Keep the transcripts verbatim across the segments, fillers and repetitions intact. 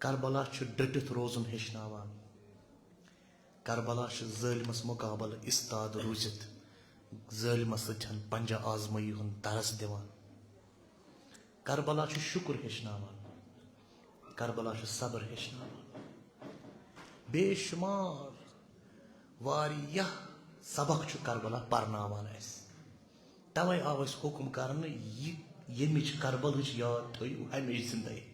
کربلا چھُ ڈٔٹِتھ روزُن ہیٚچھناوان۔ کربلا چھُ ظٲلمس مقابلہٕ استاد روٗزِتھ ظٲلمس سۭتۍ پنجہ آزمٲیی ہُنٛد درس دِوان۔ کربلا چھُ شُکر ہیٚچھناوان۔ کربلا چھُ صبر ہیٚچھناوان۔ بے شمار واریاہ سبق چھُ کربلا پرناوان اَسہِ۔ توے آو اَسہِ حُکم کرنہٕ، یہِ ییٚمِچ کربلٕچ یاد تھٲیِو ہمیشہِ زِندَے۔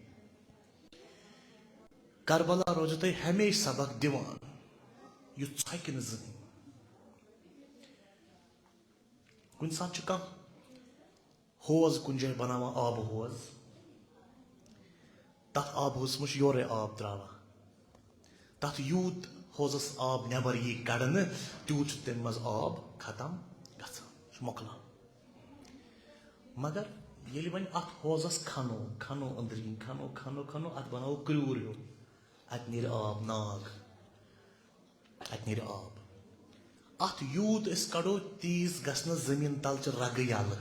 کربلا روزِ تۄہہِ ہمیشہِ سبق دِوان، یہِ ژھۄکہِ نہٕ زٕہٕنۍ۔ کُنہِ ساتہٕ چھُ کانٛہہ حوض کُنہِ جایہِ بناوان، آبہٕ حوض، تتھ آبہٕ حوضس منٛز چھُ یورے آب تراوان۔ تتھ یوٗت حوضس آب نٮ۪بر یی کڑنہٕ، تیوٗت چھُ تمہِ منٛز آب ختم گژھان، سُہ مۄکلان۔ مگر ییٚلہِ وۄنۍ اتھ حوضس کھنو، کھنو أنٛدرۍ کِنۍ، کھنو، کھنو، کھنو، اتھ بناوو کرٛیوٗر ہیوٗ، اتہِ نیرِ آب، ناگ، اتہِ نیرِ آب۔ اتھ یوٗت أسۍ کڑو، تیٖژ گژھِ نہٕ زٔمیٖن تل چہِ رگہٕ یلہٕ،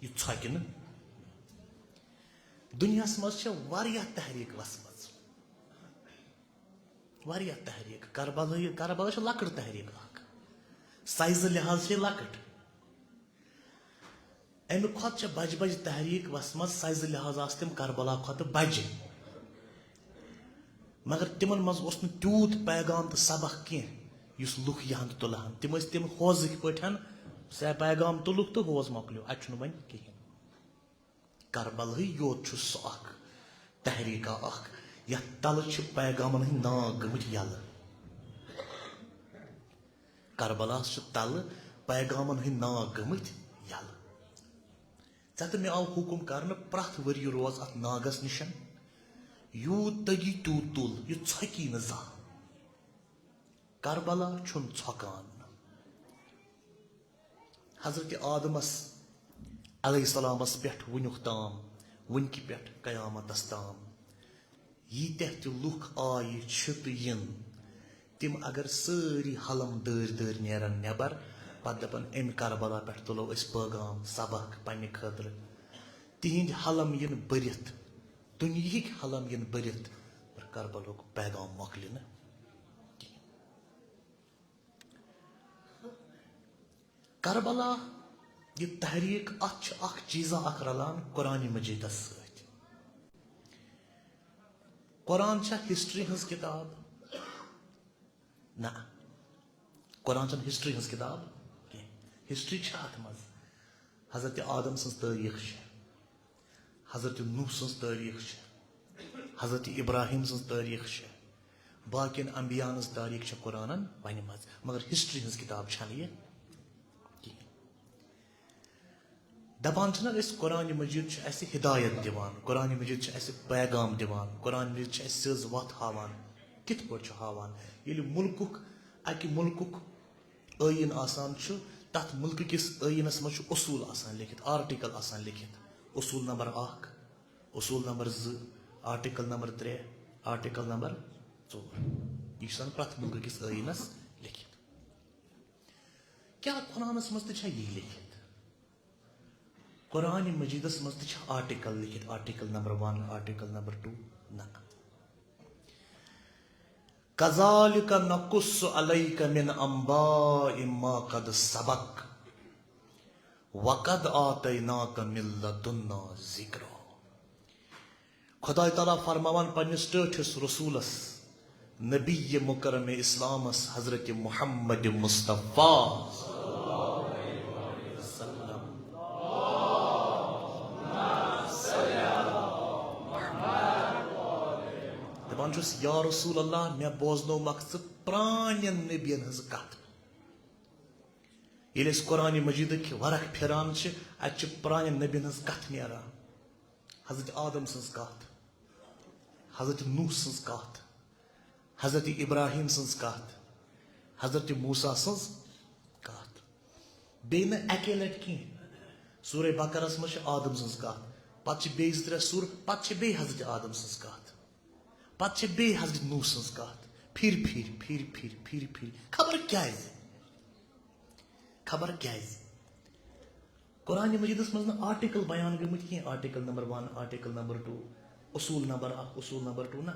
یہِ ژھۄکہِ نہٕ۔ دُنیاہس منٛز چھےٚ واریاہ تحریٖک وژھمٕژ، واریاہ تحریٖک۔ کربلا، کربلا چھِ لۄکٕٹ تحریٖک اکھ، سایزٕ لحاظ چھِ یہِ لۄکٕٹ۔ امہِ کھۄتہٕ چھےٚ بجہِ بجہِ تحریٖک وژھمٕژ، سایزٕ لحاظ آسہٕ تِم کربلا کھۄتہٕ بجہِ۔ مگر تِمن منٛز اوس نہٕ تیوٗت پیغام تہٕ سبق کینٛہہ یُس لُکھ یہنٛد تُلہٕ ہن۔ تِم ٲسۍ تِم حوضٕکۍ پٲٹھۍ، سُہ پیغام تُلُکھ تہٕ حوض مۄکلیو، اتہِ چھُنہٕ وۄنۍ کِہیٖنۍ۔ کربلہٕے یوت چھُ سُہ اکھ تحریٖکا اکھ، یتھ تلہٕ چھِ پیغامن ہٕنٛدۍ ناگ گٔمٕتۍ یلہٕ۔ کربلاہس چھِ تلہٕ پیغامن ہٕنٛدۍ ناگ گٔمٕتۍ یلہٕ۔ ژےٚ تہٕ مےٚ آو حُکم کرنہٕ، پرٛٮ۪تھ ؤریہِ روز اتھ ناگس نِشن، یوٗت تٔگی تیوٗت تُل، یہِ ژھۄکی نہٕ زانٛہہ۔ کربلا چھُنہٕ ژھۄکان۔ حضرت آدمس علیہ السلامس پٮ۪ٹھ وُنیُک تام، وُنکہِ پٮ۪ٹھ قیامتس تام، ییٖتیٛاہ تہِ لُکھ آیہِ چھِ تہٕ یِن، تِم اگر سٲری حلم دٲرۍ دٲرۍ نیرن نٮ۪بر، پتہٕ دپن، "امہِ کربلا پٮ۪ٹھ تُلو أسۍ پٲغام، سبق پننہِ خٲطرٕ"، تِہنٛدۍ حلم یِن بٔرِتھ، دُنیہٕکۍ حلم یِن بٔرِتھ، مگر کربلہُک پیغام مۄکلہِ نہٕ کِہیٖنۍ۔ کربلا، یہِ تحریٖک، اتھ چھُ اکھ چیٖزا اکھ رلان قرآن مجیدس سۭتۍ۔ قرآن چھا ہسٹری ہٕنٛز کتاب؟ نہ، قرآن چھنہٕ ہسٹری ہٕنٛز کتاب کینٛہہ۔ ہسٹری چھِ اتھ منٛز، حضرت آدم سٕنٛز تٲریٖخ چھِ، حضرت نوح سٕنٛز تٲریٖخ چھِ، حضرت ابراہیم سٕنٛز تٲریٖخ چھِ، باقین انبیاء ہٕنٛز تٲریٖخ چھِ قرآنن ونہِ منٛز، مگر ہسٹری ہٕنٛز کتاب چھنہٕ یہِ کِہیٖنۍ۔ دپان چھِنہ أسۍ، قرآن مجید چھُ اسہِ ہدایت دِوان، قرآن مجید چھُ اسہِ پیغام دِوان، قرآن مجید چھُ اسہِ سیٚز وتھ ہاوان۔ کِتھ پٲٹھۍ چھُ ہاوان؟ ییٚلہِ مُلکُک، اکہِ مُلکُک ٲیٖن آسان چھُ، تَتھ مُلکہٕ کِس ٲیٖنَس منٛز چھُ اصوٗل آسان لیٚکھِتھ، آرٹیکل آسان لیٚکھِتھ۔ اصوٗل نمبر اکھ، اصوٗل نمبر زٕ، آرٹیکل نمبر ترٛےٚ، آرٹیکل نمبر ژور۔ یہِ چھُ آسان پرٛٮ۪تھ مُلکہٕ کِس ٲیٖنَس لیٚکھِتھ۔ کیٛاہ قرآنَس منٛز تہِ چھا یی لیٚکھِتھ؟ قرآن مجیدس منٛز تہِ چھِ آرٹیکل لیٚکھِتھ، آرٹیکل نمبر ون، آرٹیکل نمبر ٹو، نہ۔ کذالک نقص علیک من انباء ما قد سبق وقد آتیناک من لدنا ذکرا۔ خدای تعالیٰ فرماوان پننِس ٹٲٹھِس رسولس، نبی مکرم اسلامس، حضرت محمد مصطفیٰ۔ دپان چھُس، یا رسول اللہ، مےٚ بوزنوومکھ ژٕ پرانٮ۪ن نبین ہٕنٛز کتھ۔ ییٚلہِ أسۍ قرآن مجیدٕکۍ ورق پھران چھِ، اتہِ چھِ پرانٮ۪ن نبین ہٕنٛز کتھ نیران۔ حضرت آدم سٕنٛز کتھ، حضرت نوح سٕنٛز کتھ، حضرت ابراہیم سٕنٛز کتھ، حضرت موسیٰ سٕنٛز کتھ۔ بیٚیہِ نہٕ اکے لٹہِ کینٛہہ۔ سورہ بقرہس منٛز چھِ آدم سٕنٛز کتھ، پتہٕ چھِ بیٚیہِ زٕ ترٛےٚ سورہ، پتہٕ چھِ بیٚیہِ حضرت آدم سٕنٛز کتھ، پتہٕ چھِ بیٚیہِ حضرت نوح سٕنٛز کتھ۔ پھِرِ پھِرِ، پھِرِ پھِرِ، پھِرِ پھِرِ۔ خبر کیازِ؟ خبر کیازِ؟ قرآن مجیدس منٛز نہٕ آرٹیکل بیان گٔمٕتۍ کینٛہہ، آرٹیکل نمبر ون، آرٹیکل نمبر ٹو، اصوٗل نمبر اکھ، اصوٗل نمبر ٹو، نہ۔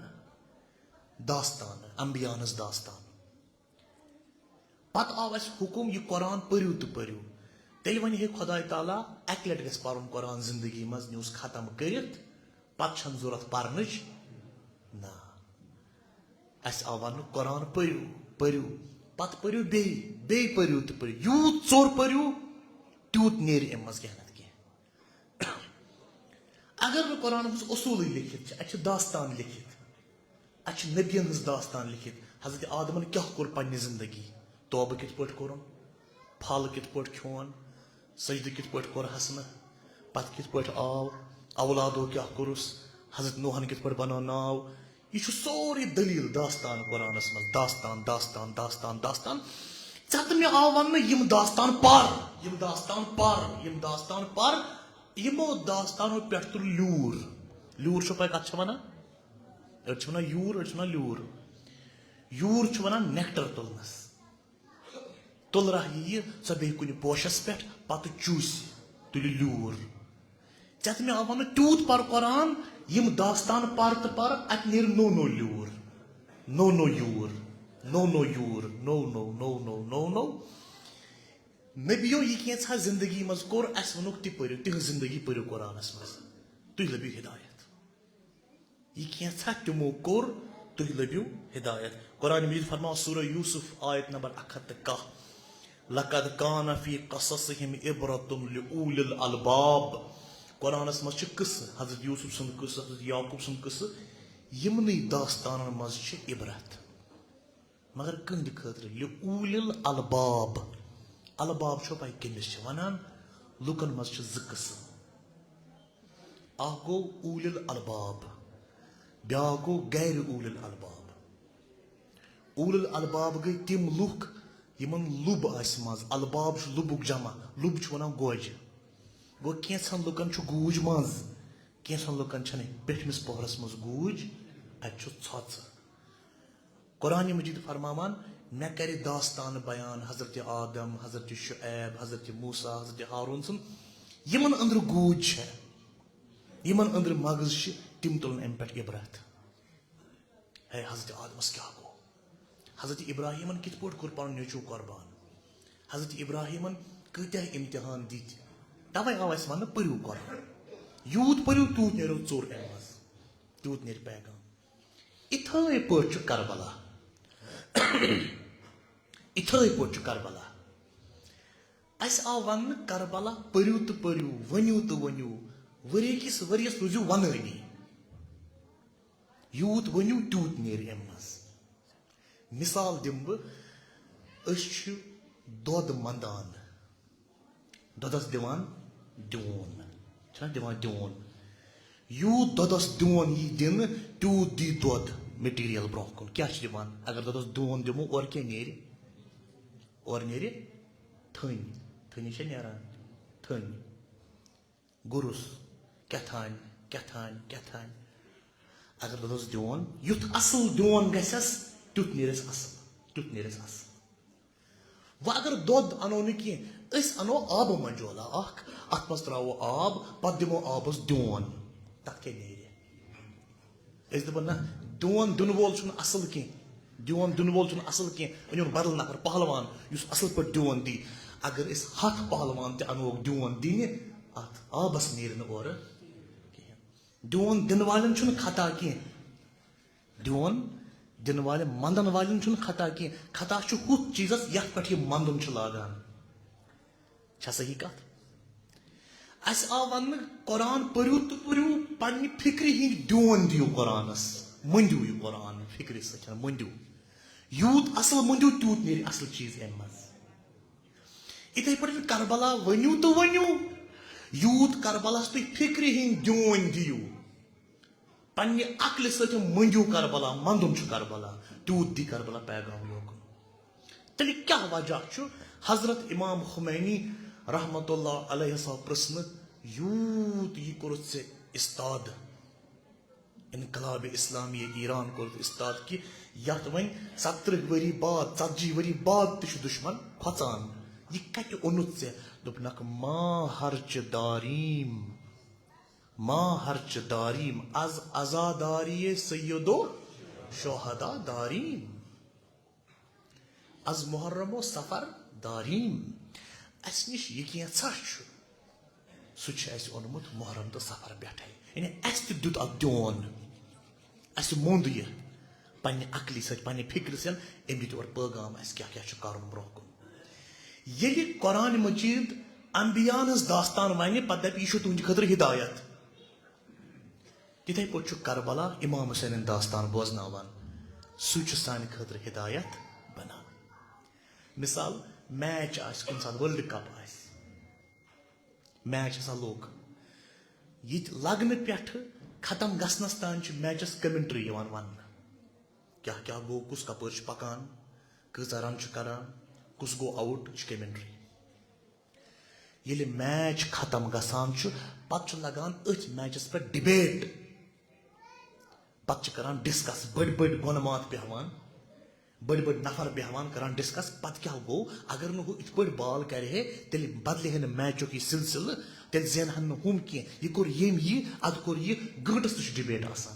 داستان، انبیاء ہٕنٛز داستان۔ پتہٕ آو اسہِ حکم، یہِ قرآن پٔرِو تہٕ پٔرِو۔ تیٚلہِ وَنہِ ہے خۄداے تعالیٰ، اَکہِ لَٹہِ گژھِ پَرُن قرآن زندگی منٛز، نیوٗس ختم کٔرِتھ، پتہٕ چھَنہٕ ضوٚرَتھ پَرنٕچ۔ نہ، اَسہِ آو وَننہٕ، قرآن پٔرِو، پٔرِو، پتہٕ پٔرِو بیٚیہِ، بیٚیہِ پٔرِو تہٕ پٔرِو۔ یوٗت ژوٚر پٔرِو، تیوٗت نیرِ اَمہِ منٛز کینٛہہ نَتہٕ کینٛہہ۔ اگر نہٕ قرآنَس منٛز اصوٗلٕے لیکھِتھ چھِ، اَتہِ چھِ داستان لیکھِتھ، اَتہِ چھِ نبیَن ہٕنٛز داستان لیکھِتھ۔ حضرت آدمَن کیٛاہ کوٚر پننہِ زندگی؟ توبہٕ کِتھ پٲٹھۍ کوٚرُن؟ پھل کِتھ پٲٹھۍ کھیوٚن؟ سجدٕ کِتھ پٲٹھۍ کوٚرہَس نہٕ؟ پتہٕ کِتھ پٲٹھۍ آو؟ اولادو کیٛاہ کوٚرُس؟ حضرت نوحَن کِتھ پٲٹھۍ بنٲو ناو؟ یہِ چھُ سورُے دٔلیٖل داستان قرآنَس منٛز۔ داستان، داستان، داستان، داستان۔ ژےٚ تہٕ مےٚ آو وَننہٕ، یِم داستان پَر، یِم داستان پَر، یِم داستان پَر۔ یِمو داستانو پٮ۪ٹھ تُل لیوٗر۔ لیوٗر چھو پَے کَتھ چھِ وَنان؟ أڑۍ چھِ وَنان یوٗر، أڑۍ چھِ وَنان لیوٗر۔ یوٗر چھِ وَنان nectar تُلنَس۔ تُلرَہ یِیہِ سۄ بیٚیہِ کُنہِ پوشَس پٮ۪ٹھ، پَتہٕ چوٗسہِ، تُلہِ لیوٗر۔ ژےٚ تہٕ مےٚ آو وَنہٕ، تیوٗت پَر قرآن، یِم داستان پَر تہٕ پَر، اَتہِ نیرِ نوٚو نوٚو لیوٗر، نوٚو نوٚو یوٗر، نوٚو نوٚو یوٗر، نوٚو نوٚو، نوٚو نوٚو، نوٚو نوٚو۔ نبیو یہِ کینٛژھا زندگی منٛز کوٚر، اَسہِ ووٚنُکھ، تہِ پٔرِو، تِہنٛز زندگی پٔرِو قرآنَس منٛز، تُہۍ لٔبِو ہدایت۔ یہِ کینٛژھا تِمو کوٚر، تُہۍ لٔبِو ہدایت۔ قرآن مجید فرماو سورہ یوسف آیت نمبر اکھ ہتھ تہٕ کاہ، "لقد کان فی قصصہم عبرۃ لأولی الالباب۔" قرآنس منٛز چھِ قصہٕ، حضرت یوسف سُنٛد قصہٕ، حضرت یعقوب سُنٛد قصہٕ، یِمنٕے داستانن منٛز چھِ عبرت۔ مگر کٕہٕنٛدِ خٲطرٕ، لِأوٗلِل الباب۔ الباب چھو پاے کٔمِس چھِ وَنان؟ لُکن منٛز چھِ زٕ قٕسم۔ اکھ گوٚو اوٗلِل الباب، بیٛاکھ گوٚو غیر اوٗلِل الباب۔ اوٗلِل الباب گٔے تِم لُکھ یِمن لُب آسہِ منٛز۔ الباب چھُ لُبُک جمع، لُب چھُ وَنان گوجہِ۔ گوٚو کینٛژھن لُکن چھُ گوٗج منٛز، کینٛژھن لُکن چھَنہٕ۔ پیٚٹھمِس پوہرس منٛز گوٗج، اَتہِ چھُ ژھۄژٕ۔ قرآن مجید فرماوان، مےٚ کرِ داستان بیان حضرت آدم، حضرت شعیب، حضرت موسیٰ، حضرت ہارون سُنٛد۔ یِمن أنٛدرٕ گوٗج چھےٚ، یِمن أنٛدرٕ مغز چھِ، تِم تُلن اَمہِ پٮ۪ٹھ عبرت۔ ہے، حضرت آدمس کیٛاہ گوٚو؟ حضرت ابراہیمن کِتھ پٲٹھۍ کوٚر پنُن نیٚچو قربان؟ حضرت ابراہیمن کۭتیاہ امتحان دِتۍ؟ توے آو اَسہِ وننہٕ، پٔرِو قرآن۔ یوٗت پٔرِو، تیوٗت نیرو ژوٚر اَمہِ منٛز، تیوٗت نیرِ پیغام۔ اِتھٲے پٲٹھۍ چھُ کربلا۔ اِتھٲے پٲٹھۍ چھُ کربلا۔ اَسہِ آو وننہٕ، کربلا پٔرِو تہٕ پٔرِو، ؤنِو تہٕ ؤنِو، ؤری کِس ؤریَس روٗزِو ونٲنی۔ یوٗت ؤنِو، تیوٗت نیرِ اَمہِ منٛز۔ مثال دِمہٕ بہٕ، أسۍ چھِ دۄد منٛدان، دۄدَس دِوان دیوٗن، چھِنہ دِوان دیوٗن؟ یوٗت دۄدَس دیوٗن یی دِنہٕ، تیوٗت دی دۄد material برٛونٛہہ کُن۔ کیٛاہ چھِ دِوان؟ اگر دۄدَس دیوٗن دِمو، اورٕ کیٛاہ نیرِ؟ اورٕ نیرِ تھٔنۍ۔ تھٔنی چھےٚ نیران، تھٔنۍ۔ گُرُس، کیٛاہ تھانۍ، کیٛاہ تھانۍ، کیٛاہ تھانۍ۔ اگر دۄدَس دیوٗن، یُتھ اَصٕل دیوٗن گژھٮ۪س، تیُتھ نیرٮ۪س اَصٕل، تیُتھ نیرٮ۪س اَصٕل۔ وۄنۍ اگر دۄد اَنو نہٕ کینٛہہ، أسۍ اَنو آبہٕ منجولا اَکھ، اَتھ منٛز ترٛاوو آب، پَتہٕ دِمو آبَس دیوٗن، تَتھ کیٛاہ نیرِ؟ أسۍ دَپو، نہ، دیوٗن دِنہٕ وول چھُنہٕ اَصٕل کینٛہہ، دیوٗن دِنہٕ وول چھُنہٕ اَصٕل کینٛہہ، أنِو بدل نفر پہلوان یُس اَصٕل پٲٹھۍ دیوٗن دی۔ اگر أسۍ ہَتھ پہلوان تہِ اَنوکھ دیوٗن دِنہِ، اَتھ آبَس نیرِ نہٕ اورٕ کِہیٖنۍ۔ دیوٗن دِنہٕ والٮ۪ن چھُنہٕ خطا کینٛہہ، دیوٗن دِنہٕ والٮ۪ن، منٛدَن والٮ۪ن چھُنہٕ خطا کینٛہہ۔ خطا چھُ ہُتھ چیٖزَس یَتھ پٮ۪ٹھ یہِ منٛدُن چھُ لاگان۔ چھا صحیح کتھ؟ اَسہِ آو وننہٕ، قرآن پٔرِو تہٕ پٔرِو، پننہِ فکرِ ہٕنٛدۍ دیوٗن دِیِو قرآنس، مٔنٛدِو یہِ قرآن فکرِ سۭتۍ، مٔنٛدِو۔ یوٗت اصل مٔنٛدِو، تیوٗت نیرِ اصل چیٖز امہِ منٛز۔ یِتھے پٲٹھۍ کربلا ؤنِو تہٕ ؤنِو، یوٗت کربلاہس تُہۍ فکرِ ہٕنٛدۍ دیوٗن دِیِو، پننہِ عقلہِ سۭتۍ مٔنٛدِو کربلا، منٛدُن چھُ کربلا، تیوٗت دی کربلا پیغام یوکُن۔ تیٚلہِ کیٛاہ وجہ چھُ؟ حضرت امام خمینی رحمت اللہ علیہ ہسا پرٛژھنہٕ، یوٗت یہِ کوٚرُتھ ژےٚ استاد، انقلاب اسلامی ایران کوٚرُتھ استاد، کہِ یتھ وۄنۍ ستترٕہ ؤری بعد، ژتجی ؤری بعد تہِ چھُ دشمن کھۄژان۔ یہِ کتہِ اوٚنُتھ ژےٚ؟ دوٚپنکھ، ما ہرچہِ داریم، ما ہرچہِ داریم، از عزاداری سیدو۔ شہدا داریم، از محرم و سفر داریم۔ اسہِ نِش یہِ کینٛژھا چھُ، سُہ چھُ اسہِ اوٚنمُت محرم تہٕ سفر پٮ۪ٹھے۔ یعنی اسہِ تہِ دیُت اتھ دیون، اسہِ موٚنٛد یہِ پننہِ عقلی سۭتۍ، پننہِ فکرِ سۭتۍ، أمۍ دیُت اورٕ پٲغام اسہِ کیٛاہ کیٛاہ چھُ کرُن برونٛہہ کُن۔ ییٚلہِ قرآن مجید انبیاء ہٕنٛز داستان ونہِ، پتہٕ دپہِ، یہِ چھُ تُہنٛدِ خٲطرٕ ہدایت۔ تِتھے پٲٹھۍ چھُ کربلا امام حسینٕنۍ داستان بوزناوان، سُے چھُ سانہِ خٲطرٕ ہدایت بنان۔ مثال، میچ آسہِ کُنہِ ساتہٕ، ورلڈ کپ آسہِ، میچ ہسا لوٚگ، یہِ تہِ لگنہٕ پٮ۪ٹھٕ ختم گژھنس تام چھِ میچس کمنٹری یِوان وننہٕ، کیٛاہ کیٛاہ گوٚو، کُس کپٲرۍ چھُ پکان، کۭژاہ رن چھُ کران، کُس گوٚو آوُٹ، یہِ چھِ کمنٹری۔ ییٚلہِ میچ ختم گژھان چھُ، پتہٕ چھُ لگان أتھۍ میچس پٮ۪ٹھ ڈبیٹ۔ پتہٕ چھِ کران ڈسکس، بٔڑۍ بٔڑۍ گۄنہٕ مات بیہوان، بٔڑۍ بٔڑۍ نفر بیہوان، کران ڈسکس، پتہٕ کیٛاہ گوٚو؟ اگر نہٕ ہُہ یِتھ پٲٹھۍ بال کرِ ہے، تیٚلہِ بدلہِ ہے نہٕ میچُک یہِ سلسلہٕ، تیٚلہِ زینہٕ ہن نہٕ ہُم کینٛہہ۔ یہِ کوٚر ییٚمۍ یہِ، ادٕ کوٚر یہِ۔ گٲنٹس تہِ چھُ ڈبیٹ آسان،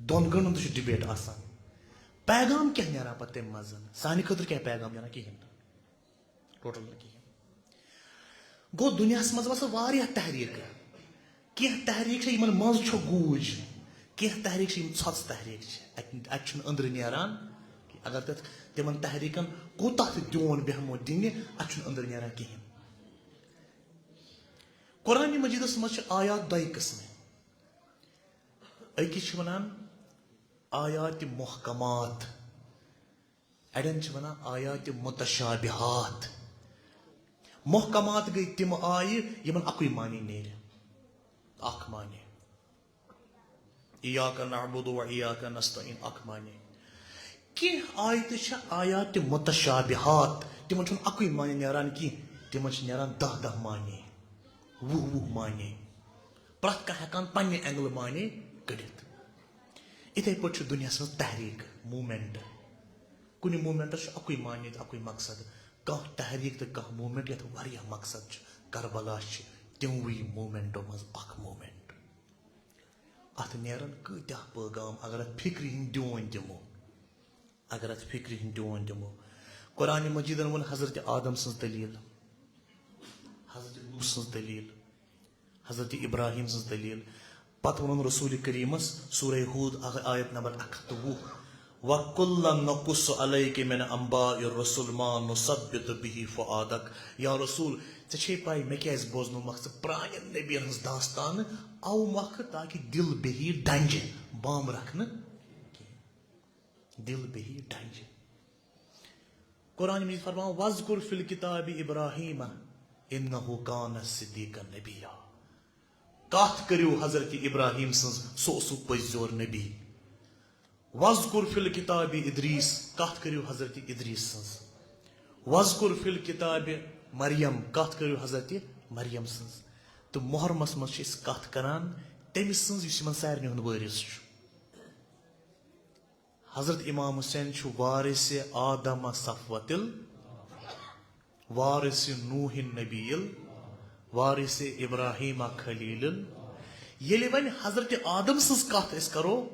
دۄن گٲنٹن تہِ چھُ ڈبیٹ آسان۔ پیغام کیٛاہ نیران پتہٕ تمہِ منٛز؟ سانہِ خٲطرٕ کیٛاہ پیغام نیران؟ کِہینۍ نہٕ۔ ٹوٹل نہٕ کِہینۍ۔ گوٚو، دُنیاہَس منٛز وَسہٕ واریاہ تحریٖکہٕ۔ کینٛہہ تحریٖک چھِ، یِمَن منٛز چھُ گوٗج، کینٛہہ تحریٖک چھِ، یِم ژھۄژٕ تحریٖک چھِ۔ اَتہِ، اَتہِ چھُنہٕ أنٛدرٕ نیران۔ اگر تَتھ، تِمَن تحریٖکَن کوٗتاہ تہِ دیون بیٚہمو دِنہِ، اَتہِ چھُنہٕ أنٛدرٕ نیران کِہینۍ۔ قرآن مجیدَس منٛز چھِ آیات دۄیہِ قٕسمہٕ۔ أکِس چھِ وَنان آیات محکمات، اَڑٮ۪ن چھِ وَنان آیاتِ متشابہات۔ محکمات گٔے تِم آیہِ یِمن اَکُے معنی نیرِ۔ اَکھ معنی۔ ایاک نعبد و ایاک نستعین، اَکھ معنی۔ کینٛہہ آیتہٕ چھِ آیاتِ متشابہات، تِمن چھُنہٕ اَکُے معنی نیران کینٛہہ، تِمن چھِ نیران دَہ دَہ معنی، وُہ وُہ معنی۔ پرٛٮ۪تھ کانٛہہ ہٮ۪کان پننہِ اینگلہٕ معنی کٔڑِتھ۔ یِتھَے پٲٹھۍ چھُ دُنیاہَس منٛز تحریٖک، موٗمٮ۪نٛٹ۔ کُنہِ موٗمٮ۪نٛٹَس چھُ اَکُے معنی تہٕ اَکُے مقصد۔ کانٛہہ تحریٖک تہٕ کانٛہہ موٗمٮ۪نٛٹ یَتھ واریاہ مقصد چھِ، کربلا چھِ تِموٕے موٗمٮ۪نٛٹو منٛز اَکھ موٗمٮ۪نٛٹ۔ اَتھ نیرَن کۭتیٛاہ پٲغام اگر اَتھ فِکرِ ہِنٛدۍ ڈیوٗنۍ دِمو۔ اگر اَتھ فِکرِ ہِنٛدۍ ڈیوٗنۍ دِمو۔ قرآنِ مجیٖدَن ووٚن حضرت آدم سٕنٛز دٔلیٖل، حضرت نوح سٕنٛز دٔلیٖل، حضرت ابراہیم سٕنٛز دٔلیٖل۔ پتہٕ ووٚنُن رسول کریٖمس سورہ ہود، اکھ آیت نمبر اکھ ہتھ تہٕ وُہ، "وَكُلًّا نَقُصُّ عَلَيْكَ مِنْ أَنْبَاءِ الرُّسُلِ مَا نُثَبِّتُ بِهِ فُؤَادَكَ"۔ یا رسول، ژےٚ چھے پاے مےٚ کیازِ بوزنومکھ ژٕ پرانٮ۪ن نبین ہٕنٛز داستانہٕ؟ او مۄکھٕ تاکہِ دِل بیہی ڈنجہِ، بام رکھ نہٕ کینٛہہ۔ دِل بیہی ڈنجہِ۔ قرآن مجید فرماوان، "وَاذْكُرْ فِي الْكِتَابِ إِبْرَاهِيمَ إِنَّهُ كَانَ صِدِّيقًا نَبِيًّا"۔ کتھ کٔرِو حضرت ابراہیم سٕنٛز، سُہ اوسُکھ پٔزۍ زور نبی۔ "وَاذْكُرْ فِي الْكِتَابِ إِدْرِيسَ"، کتھ کٔرِو حضرت ادریس سٕنٛز۔ "وَاذْكُرْ فِي الْكِتَابِ مَرْيَمَ"، کتھ کٔرِو حضرت مریم سٕنٛز۔ تہٕ محرمس منٛز چھِ أسۍ کتھ کران تٔمۍ سٕنٛز یُس یِمن سارنٕے ہُنٛد وٲرِث چھُ۔ حضرت امام حسین چھُ وارث آدم صفوت ال، وارث نوح نبی ال، وارث ابراہیم خلیل ال۔ ییٚلہِ وۄنۍ حضرت آدم سٕنٛز کتھ أسۍ کرو،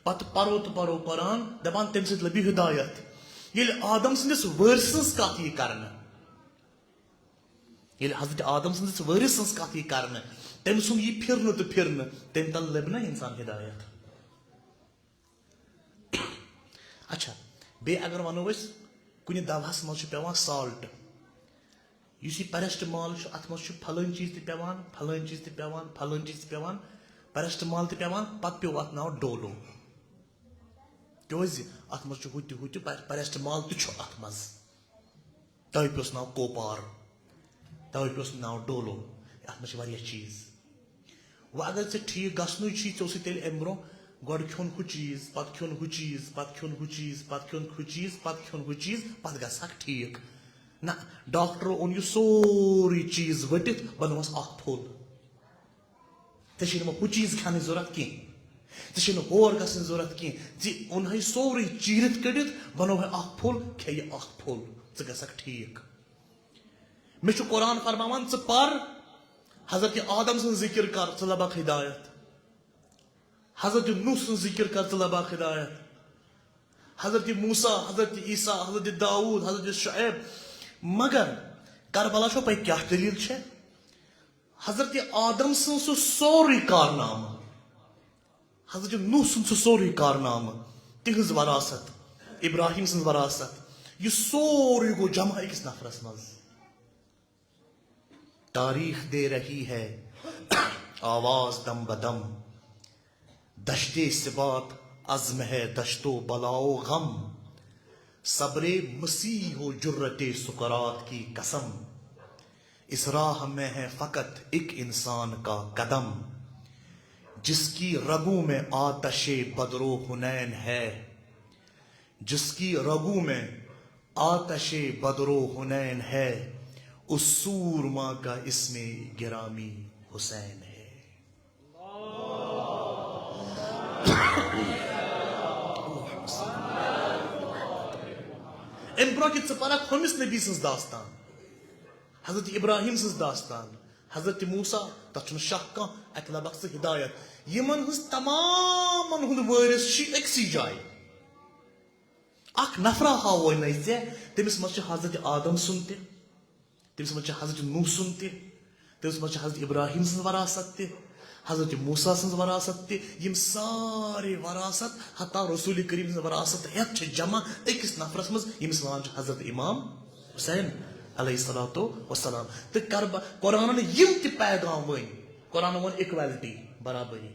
پتہٕ پرو تہٕ پرو قرآن، دپان تمہِ سۭتۍ لبہِ ہدایت۔ ییٚلہِ آدم سٕنٛدِس وٲرۍ سٕنٛز کتھ یی کرنہٕ، ییٚلہِ حضرت آدم سٕنٛدِس وٲرۍ سٕنٛز کتھ یی کرنہٕ، تٔمۍ سُنٛد یی پھرنہٕ تہٕ پھرنہٕ، تمہِ تل لبہِ نہ انسان ہدایت۔ اچھا، بیٚیہِ اگر ونو أسۍ، کُنہِ دوہس منٛز چھُ پٮ۪وان salt۔ یُس یہِ paracetamol چھُ، اتھ منٛز چھُ پھلٲنۍ چیٖز تہِ پٮ۪وان، پھلٲنۍ چیٖز تہِ پٮ۪وان، پھلٲنۍ چیٖز تہِ پٮ۪وان، paracetamol تہِ پٮ۪وان، پتہٕ پیوٚو اتھ ناو Dolo۔ کیازِ؟ اتھ منٛز چھُ ہُہ تہِ، ہُہ تہِ، pa-، paracetamol تہِ چھُ اتھ منٛز۔ تۄہہِ پیوٚس ناو کوپار، تۄہہِ پیوٚس ناو Dolo۔ اتھ منٛز چھِ واریاہ چیٖز۔ وۄنۍ اگر ژےٚ ٹھیٖک گژھنُے چھی، ژےٚ اوسُے تیٚلہِ امہِ برونٛہہ گۄڈٕ کھیوٚن ہُہ چیٖز، پتہٕ کھیوٚن ہُہ چیٖز، پتہٕ کھیوٚن ہُہ چیٖز، پتہٕ کھیوٚن ہُہ چیٖز، پتہٕ کھیوٚن ہُہ چیٖز، پتہٕ گژھکھ ٹھیٖک۔ نہ، ڈاکٹرو اوٚن یہِ سورُے چیٖز ؤٹِتھ، بنووس اکھ پھوٚل۔ ژےٚ چھے نہٕ وۄنۍ ہُہ چیٖز کھٮ۪نٕچ ضوٚرتھ کینٛہہ، ژےٚ چھے نہٕ ہور گژھنٕچ ضوٚرتھ کینٛہہ، ژےٚ اوٚنہَے سورُے چیٖرِتھ کٔڑِتھ، بنووہَے اکھ پھوٚل، کھے یہِ اکھ پھوٚل، ژٕ گژھکھ ٹھیٖک۔ مےٚ چھُ قرآن فرماوان، ژٕ پر، حضرت آدم سٕنٛز ذکر کر، ژٕ لبکھ ہدایت۔ حضرت نوح سٕنٛز ذِکِر کر ژٕ لباکھ ہدایت۔ حضرت موسیٰ، حضرت عیسیٰ، حضرت داؤد، حضرت شعیب۔ مگر کربلا چھو پاے کیٛاہ دٔلیٖل چھےٚ؟ حضرت آدم سٕنٛز سُہ سورُے کارنامہٕ، حضرت نوح سُنٛد سُہ سورُے کارنامہٕ، تِہٕنٛز وراثت، ابراہیم سٕنٛز وراثت، یہِ سورُے گوٚو جمع أکِس نفرس منٛز۔ تاریخ دے رہی ہے آواز دم بدم، دشت ثبات عزم ہے دشت و بلا و غم، صبر مسیح و جرت سقراط کی قسم، اس راہ میں ہے فقط ایک انسان کا قدم، جس کی رگوں میں آتش بدر و حنین ہے، جس کی رگوں میں آتش بدر و حنین ہے، اس سورما کا اسم گرامی حسین ہے۔ امہِ برونٛہہ کہِ ژٕ پرکھ ہُمِس نبی سٕنٛز داستان، حضرت ابراہیم سٕنٛز داستان، حضرت موسیٰ، تتھ چھُنہٕ شک کانٛہہ، اتہِ لبکھ ژٕ ہدایت۔ یِمن ہٕنٛز تمامن ہُنٛد وٲرِث چھِ أکسٕے جایہِ۔ اکھ نفرا ہاووے نَے ژےٚ، تٔمِس منٛز چھِ حضرت آدم سُنٛد تہِ، تٔمِس منٛز چھِ حضرت نوح سُنٛد تہِ، تٔمِس منٛز چھِ حضرت ابراہیم سٕنٛز وراثت تہِ، حضرت موسیٰ سٕنٛز وراثت تہِ۔ یِم سارے وراثت، حتیٰ رسول کریم سٕنٛز وراثت ہٮ۪تھ چھِ جمع أکِس نفرس منٛز، ییٚمِس وَنان چھِ حضرت امام حسین علیہ الصلوۃ والسلام۔ تہٕ کرب-، قرآنن یِم تہِ پیغام ؤنۍ، قرآنن ووٚن equality، برابری۔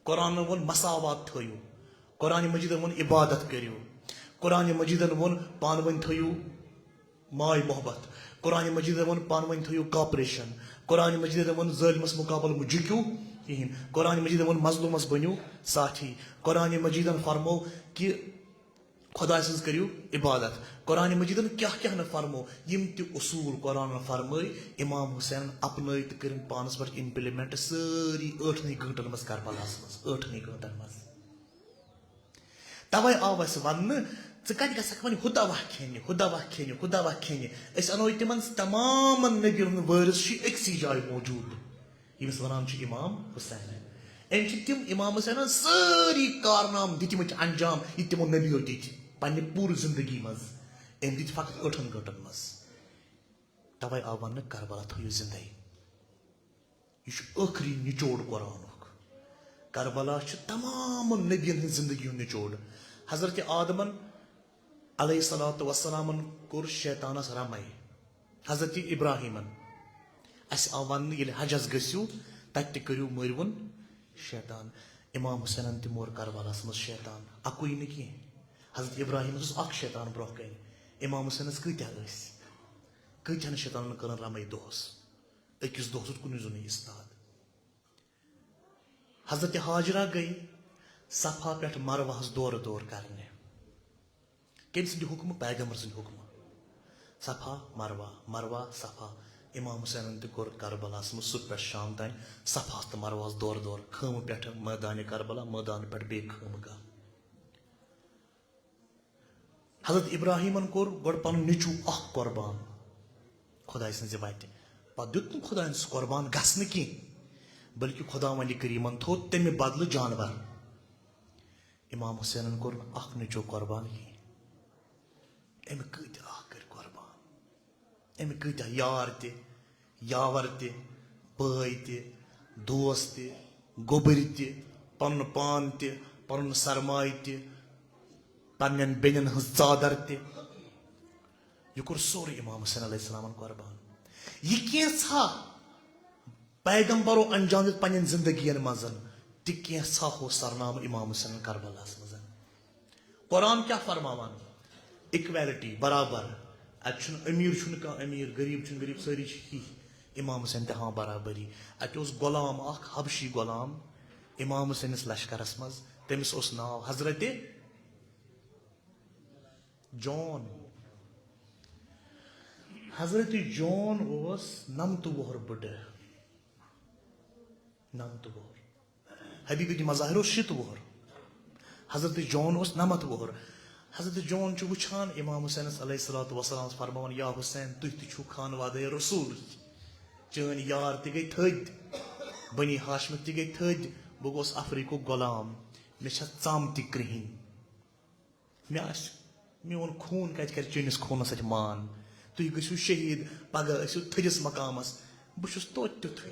قرآنن ووٚن مساوات تھٲیِو۔ قرآن مجیدن ووٚن عبادت کٔرِو۔ قرآن مجیدن ووٚن پانہٕ ؤنۍ تھٲیِو ماے محبت۔ قرآن مجیدن ووٚن پانہٕ ؤنۍ تھٲیِو cooperation۔ قرآن مجیدن ووٚن ظٲلمس مقابلہٕ مہٕ جُکِو کِہیٖنۍ۔ قرآن مجیدن ووٚن مظلومس بٔنِو ساتھی۔ قرآن مجیدن فرموو کہِ خۄداے سٕنٛز کٔرِو عبادت۔ قرآن مجیدن کیٛاہ کیٛاہ نہٕ فرموو، یِم تہِ اصوٗل قرآنن فرمٲے، امام حسینن اپنٲے تہٕ کٔرِن پانس پٮ۪ٹھ implement سٲری ٲٹھنٕے گٲنٛٹن منٛز کربلاہس منٛز، ٲٹھنٕے گٲنٛٹن منٛز۔ توے آو اسہِ وننہٕ، ژٕ کتہِ گژھکھ وۄنۍ ہُہ دوا کھیٚنہِ، ہُہ دوا کھیٚنہِ، ہُہ دوا کھیٚنہِ؟ أسۍ انوے تِمن تمامن نبین ہُنٛد وٲرِث چھُ أکسٕے جایہِ موجود، ییٚمِس ونان چھِ امام حسین۔ أمۍ چھِ تِم امام حسینن سٲری کارنامہٕ دِتمٕتۍ انجام، یہِ تِمو نبیو دِتۍ پننہِ پوٗرٕ زندگی منٛز۔ أمۍ دِتۍ فقط ٲٹھن گٲنٛٹن منٛز۔ توے آو وننہٕ، کربلا تھٲیِو زندے۔ یہِ چھُ ٲخری نچوڑ قرآنُک۔ کربلا چھِ تمام نبین ہٕنٛز زندگی ہُنٛد نچوڑ۔ حضرت آدمن علیہ الصلوۃ والسلامن کوٚر شیطانس رمے۔ حضرت ابراہیمن، اسہِ آو وننہٕ، ییٚلہِ حجس گٔژھِو، تتہِ تہِ کٔرِو، مٔرۍوُن شیطان۔ امام حسینن تہِ موٚر کربلاہس منٛز شیطان، اکُے نہٕ کینٛہہ۔ حضرت ابراہیمس اوس اکھ شیطان برونٛہہ کنہِ، امام حسینس کۭتیاہ ٲسۍ؟ کۭتیاہن شیطانن کٔرٕن رمے دۄہس؟ أکِس دۄہس اوس کُنُے زوٚنُے استاد۔ حضرت ہاجرہ گٔے صفا پٮ۪ٹھ مروہس دورٕ دورٕ کرنہِ۔ کٔمۍ سٕنٛدِ حُکمہٕ؟ پیغمبر سٕنٛدِ حُکمہٕ۔ صفا، مروہ، مروہ، صفا۔ امام حسینن تہِ کوٚر کربلاہس منٛز صبح پٮ۪ٹھ شام تام صفاہس تہٕ مروہس دورٕ دورٕ، خٲمہٕ پٮ۪ٹھٕ مٲدانِ کربلا، مٲدانہٕ پٮ۪ٹھ بیٚیہِ خٲمہٕ گاہ۔ حضرت ابراہیمن کوٚر گۄڈٕ پنُن نیٚچوٗ اکھ قۄربان خۄداے سٕنٛزِ وتہِ۔ پتہٕ دیُت نہٕ خۄداین سُہ قۄربان گژھنہٕ کینٛہہ، بلکہِ خۄداوندِ کریٖمن تھوٚو تمہِ بدلہٕ جانور۔ امام حسینن کوٚر نہٕ اکھ نیٚچوٗ قۄربان کینٛہہ۔ أمۍ کۭتیٛاہ اکھ کٔرۍ قۄربان۔ أمۍ کۭتیٛاہ یار تہِ، یاور تہِ، بٲے تہِ، دوس تہِ، گوٚبٕرۍ تہِ، پنُن پان تہِ، پنُن سرمایہِ تہِ، پننٮ۪ن بیٚنٮ۪ن ہٕنٛز ژادر تہِ۔ یہِ کوٚر سورُے امام حسین علیہ السلامن قۄربان۔ یہِ کینٛژھا پیغمبرو انجام دیُت پننٮ۪ن زندگین منٛز، تہِ کینٛژھا ہو سرنامہٕ امام حسینن کربلاہس منٛز۔ قرآن کیٛاہ فرماوان؟ Equality، برابر۔ اتہِ چھُنہٕ امیر چھُنہٕ کانٛہہ امیر، غریب چھُنہٕ غریب، سٲری چھِ ہی۔ امام حسین تہِ ہاوان برابری۔ اتہِ اوس غلام اکھ، حبشی غلام، امام حسینس لشکرس منٛز۔ تٔمِس اوس ناو حضرت جان۔ حضرت جان اوس نمتہٕ وُہُر بٕڈٕ۔ نمتہٕ وُہُر۔ حبیب ابن مظاہر اوس شیٖتہٕ وُہُر۔ حضرت جان اوس نمتھ وُہُر۔ حضرت جان چھُ وٕچھان امام حسینس علیہ الصلوۃ والسلام فرماوان، یا حسین، تُہۍ تہِ چھِو خانوادے رسول۔ چٲنۍ یار تہِ گٔے تھٔدۍ، بنی ہاشمٕکۍ تہِ گٔے تھٔدۍ، بہٕ گوس افریقُک غلام، مےٚ چھےٚ ژم تہِ کرٛہِنۍ۔ مےٚ آسہِ، میون خوٗن کَتہِ کَرِ چٲنِس خوٗنَس سۭتۍ مان؟ تُہۍ گٔژھِو شہیٖد، پَگاہ ٲسِو تھٔدِس مقامَس، بہٕ چھُس توتہِ تیُتھُے۔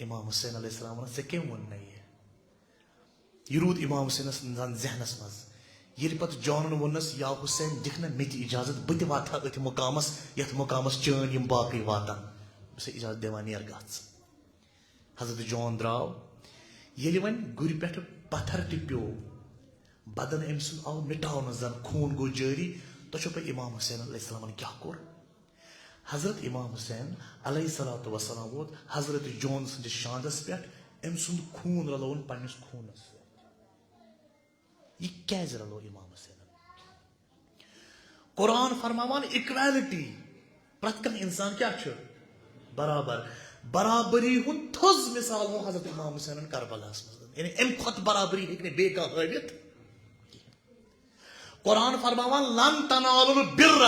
امام حسین علیہ السلام وَنان، "ژےٚ کٔمۍ ووٚن نہ یہِ؟" یہِ روٗد امام حسینَس زَن ذہنَس منٛز۔ ییٚلہِ پَتہٕ جانَن ووٚننَس، "یا حسین، دِکھ نہ مےٚ تہِ اِجازت، بہٕ تہِ واتہٕ ہا أتھۍ مقامَس، یَتھ مقامَس چٲنۍ یِم باقٕے واتَن، بہٕ چھُسے اِجازت دِوان، نیر گژھ۔" حضرت جون درٛاو۔ ییٚلہِ وۄنۍ گُرِ پٮ۪ٹھٕ پتھر تہِ پیوٚو، بدن أمۍ سُنٛد آو مِٹاونہٕ، زن خوٗن گوٚو جٲری۔ تۄہہِ چھو پَے امام حسین علیہ السلامن کیٛاہ کوٚر؟ حضرت امام حسین علیہ الصلوۃ والسلام ووت حضرت جون سٕنٛدِس شاندس پٮ۪ٹھ، أمۍ سُنٛد خوٗن رلووُن پننِس خوٗنس سۭتۍ۔ یہِ کیٛازِ رلوو امام حسینن؟ قرآن فرماوان equality، پرٛٮ۪تھ کانٛہہ انسان کیٛاہ چھُ؟ برابر۔ برابری ہُنٛد تھٔز مثال ہو حضرت امام حسینن کربلاہس منٛز۔ یعنی امہِ کھۄتہٕ برابری ہیٚکہِ نہٕ بیٚیہِ کانٛہہ ہٲوِتھ۔ قرآن فرماوان، "لن تنالوا البر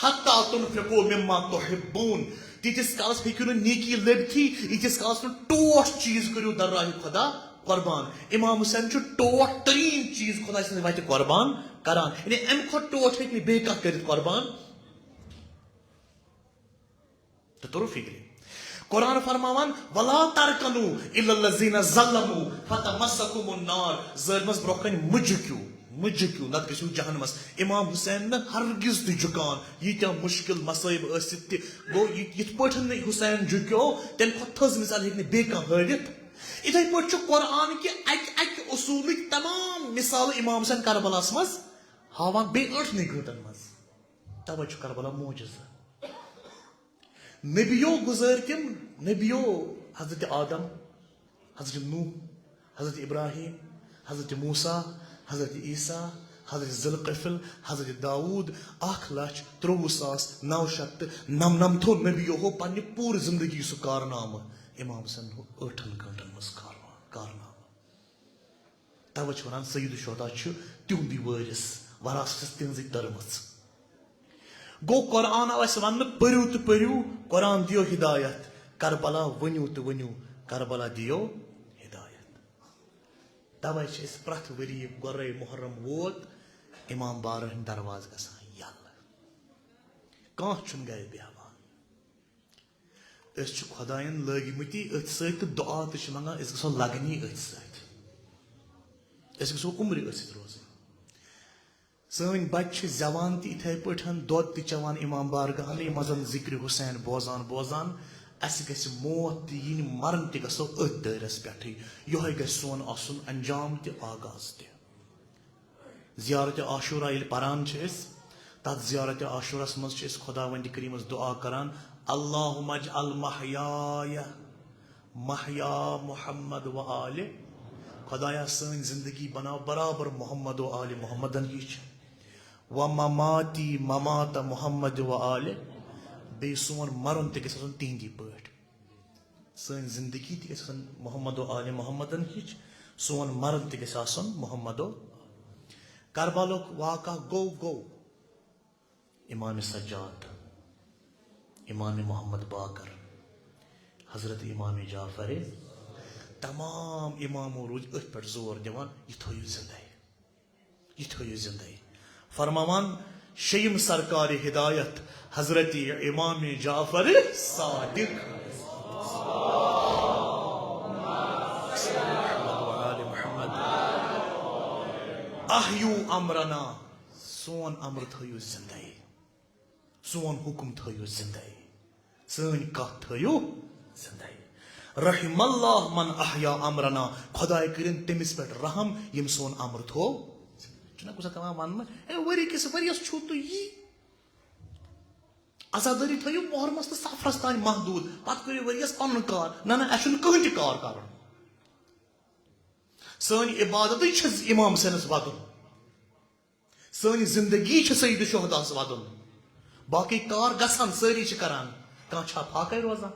حتى تنفقوا مما تحبون۔" تیٖتِس کالس ہیٚکِو نہٕ نیکی لٔبتھٕے، ییٖتِس کالس نہٕ ٹوٹھ چیٖز کٔرِو در راہِ خدا قربان۔ امام حسین چھُ ٹوٹھ تریٖن چیٖز خدا سٕنٛدِ وتہِ قربان کران۔ یعنی امہِ کھۄتہٕ ٹوٹھ ہیٚکہِ نہٕ بیٚیہِ کانٛہہ کٔرِتھ قربان۔ تہٕ توٚرُو فِکرِ؟ قرآن فرماوان، "ولا ترکنوا الی الذین ظلموا فتمسکم النار۔" ظٲلمس برونٛہہ کنہِ مہٕ جُکِو، مہٕ جُکِو، نتہٕ گٔژھِو جہنمس۔ امام حسین نہٕ ہرگز تہِ جُکان، ییٖتیٛاہ مُشکِل مصٲیب ٲسِتھ تہِ۔ گوٚو، یہِ، یِتھ پٲٹھۍ نہٕ حسین جُکیو، تمہِ کھۄتہٕ تھٔز مثال ہیٚکہِ نہٕ بیٚیہِ کانٛہہ ہٲوِتھ۔ یِتھے پٲٹھۍ چھُ قرآن کہِ اکہِ، اکہِ اصوٗلٕکۍ تمام مثالہٕ امام حسین کربلاہس منٛز ہاوان بیٚیہِ ٲٹھنٕے گٲنٛٹن منٛز۔ توے چھُ کربلا معجزٕ۔ نبیو گُزٲرۍ تِم، نبیو، حضرت آدم، حضرت نوح، حضرت ابراہیم، حضرت موسیٰ، حضرت عیسیٰ، حضرت ذوالکفل، حضرت داؤد، اکھ لچھ ترٛوٚوُہ ساس نو شیٚتھ تہٕ نَمنَمتھو نبیو ہو پننہِ پوٗرٕ زندگی سُہ کارنامہٕ امام حسین ہو ٲٹھن گٲنٛٹن منٛز کارنامہٕ، کارنامہٕ۔ توے چھِ ونان سید الشہداء چھُ تِہُنٛدُے وٲرِث، وراثت چھَس تِہٕنٛزٕے تٔرمٕژ۔ گوٚو، قرآن آو اَسہِ وننہٕ، پٔرِو تہٕ پٔرِو، قرآن دِیو ہدایت، کربلا ؤنِو تہٕ ؤنِو، کربلا دِیو ہدایت۔ توے چھِ أسۍ پرٛٮ۪تھ ؤری گۄڈے محرم ووت، امام بارن ہٕنٛدۍ دروازٕ گژھان یلہٕ۔ کانٛہہ چھُنہٕ گرِ بیٚہوان۔ أسۍ چھِ خۄدایَن لٲگۍ مٕتی أتھۍ سۭتۍ تہٕ دُعا تہِ چھِ منٛگان، أسۍ گژھو لگنی أتھۍ سۭتۍ۔ أسۍ گژھو عمرِ أتھۍ سۭتۍ روزٕنۍ۔ سٲنۍ بچہِ چھِ زٮ۪وان تہِ یِتھَے پٲٹھۍ، دۄد تہِ چٮ۪وان امام بارگاہنٕے منٛز، ذِکرِ حسین بوزان بوزان۔ اَسہِ گژھِ موت تہِ یِنۍ، مرُن تہِ گژھو أتھۍ دٲیرَس پٮ۪ٹھٕے۔ یِہوٚے گژھِ سون آسُن انجام تہِ آغاز تہِ۔ زیارت عاشورہ ییٚلہِ پران چھِ أسۍ، تَتھ زیارت عاشورہس منٛز چھِ أسۍ خۄداوندِ کریٖمس دُعا کران، "اللہم اجعل محیای محیا محمد و آل"، خۄدایا، سٲنۍ زندگی بناو برابر محمد و آل محمدن ہِش، "و مماتی ممات محمد و آل"، بیٚیہِ سون مرُن تہِ گژھِ آسُن تِہنٛدی پٲٹھۍ۔ سٲنۍ زندگی تہِ گژھِ آسٕنۍ محمد و آل محمدن ہِش، سون مرُن تہِ گژھِ آسُن محمد و۔ کربلُک واقعہ گوٚو، گوٚو۔ امام سجاد، امام محمد باقر، حضرت امام جعفر، تمام امامو روٗدۍ أتھۍ پٮ۪ٹھ زور دِوان، یہِ تھٲیِو زندے۔ یہِ تھٲیِو زِندَے۔ فرماوان شیٚیِم سرکار ہدایت حضرت امام جعفر صادق۔ احیو امرنا، سون امر تھٲیِو زِندَے۔ سون حُکُم تھٲیِو زِندَے، سٲنۍ کَتھ تھٲیِو زِندَے۔ رحم اللہ من احیا امرنا، خۄداے کٔرِن تٔمِس پٮ۪ٹھ رحم ییٚمۍ سون امر تھوو۔ چھُنہ کُنہِ ساتہٕ یِوان وَننہٕ، "ہے، ؤری کِس ؤریَس چھُو تُہۍ یی؟ عزادٲری تھٲیِو محرمَس تہٕ صفرَس تام محدوٗد، پَتہٕ کٔرِو ؤریَس پَنُن کار۔" نہ، نہ، اَسہِ چھُنہٕ کٕہٕنۍ تہِ کار کَرُن۔ سٲنۍ عبادتٕے چھِ امام حسینَس وَدُن۔ سٲنۍ زندگی چھِ سید شہداہس ودُن۔ باقٕے کار گژھن، سٲری چھِ کران۔ کانٛہہ چھا فاقے روزان؟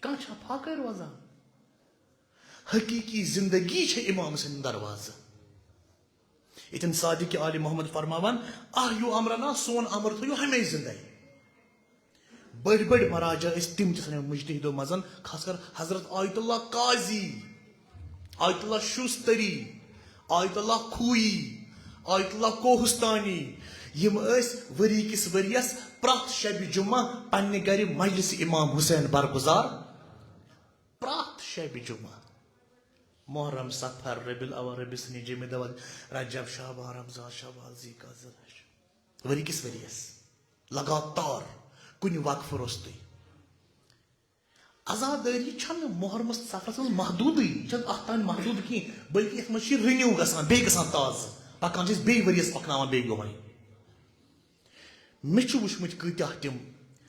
کانٛہہ چھا فاقے روزان؟ حقیقی زندگی چھِ امام سٕنٛدِ دروازٕ۔ ییٚتٮ۪ن صادق آل محمد فرماوان، "احیو امرنا"، سون امر تھٲیِو ہمیشہِ زندے۔ بٔڑۍ بٔڑۍ مراجع ٲسۍ تِم تہِ سانٮ۪و مجتہدو منٛز، خاص کر حضرت آیت اللہ قاضی، آیت اللہ شوستری، آیت اللہ خویی، آیت اللہ کوہستانی۔ یِم ٲسۍ ؤری کِس ؤریَس پرٛٮ۪تھ شبِ جمعہ پننہِ گرِ مجلس امام حسین برگزار۔ پرٛٮ۪تھ شبِ جمعہ، محرم، صفر، ربیع الاول، ربیع ثانی، جمادی الاول، رجب، شعبان، رمضان، شوال، ذی القعدہ، ذی الحجہ۔ ؤری کِس ؤریَس لگاتار، کُنہِ وقفہٕ روٚستُے۔ عزادٲری چھنہٕ محرمس تہٕ صفرس منٛز محدودٕے، یہِ چھنہٕ اتھ تام محدود کینٛہہ، بلکہِ یتھ منٛز چھِ یہِ renew گژھان، بیٚیہِ گژھان تازٕ، پکان چھِ أسۍ بیٚیہِ ؤریَس پکناوان بیٚیہِ یِہوٚے۔ مےٚ چھُ وٕچھمٕتۍ کۭتیاہ تِم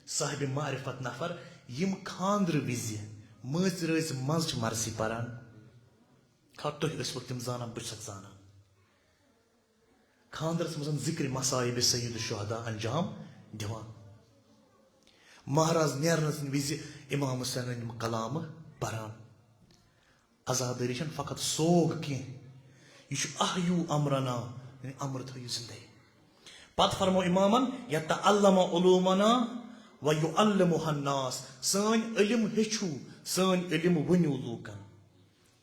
صاحبِ معرفت نفر، یِم خانٛدرٕ وِزِ مٲنٛزِ رٲژ منٛز چھِ مرثی پران۔ خبر تُہۍ ٲسۍوٕ تِم زانان، بہٕ چھُسکھ زانان۔ خانٛدرس منٛز ذکرِ مصائب سید الشہداء انجام دِوان۔ مہراز نیرنس وِزِ امام حسینن یِم کلامہٕ پران۔ عزادٲری چھنہٕ فقط سوگ کینٛہہ، یہِ چھُ احیو امرنا، یعنی امر تھٲیِو زندے۔ پتہٕ فرمو امامن، یتعلم علومنا و یعلمها الناس، سٲنۍ علم ہیٚچھِو، سٲنۍ علم ؤنِو لوٗکن۔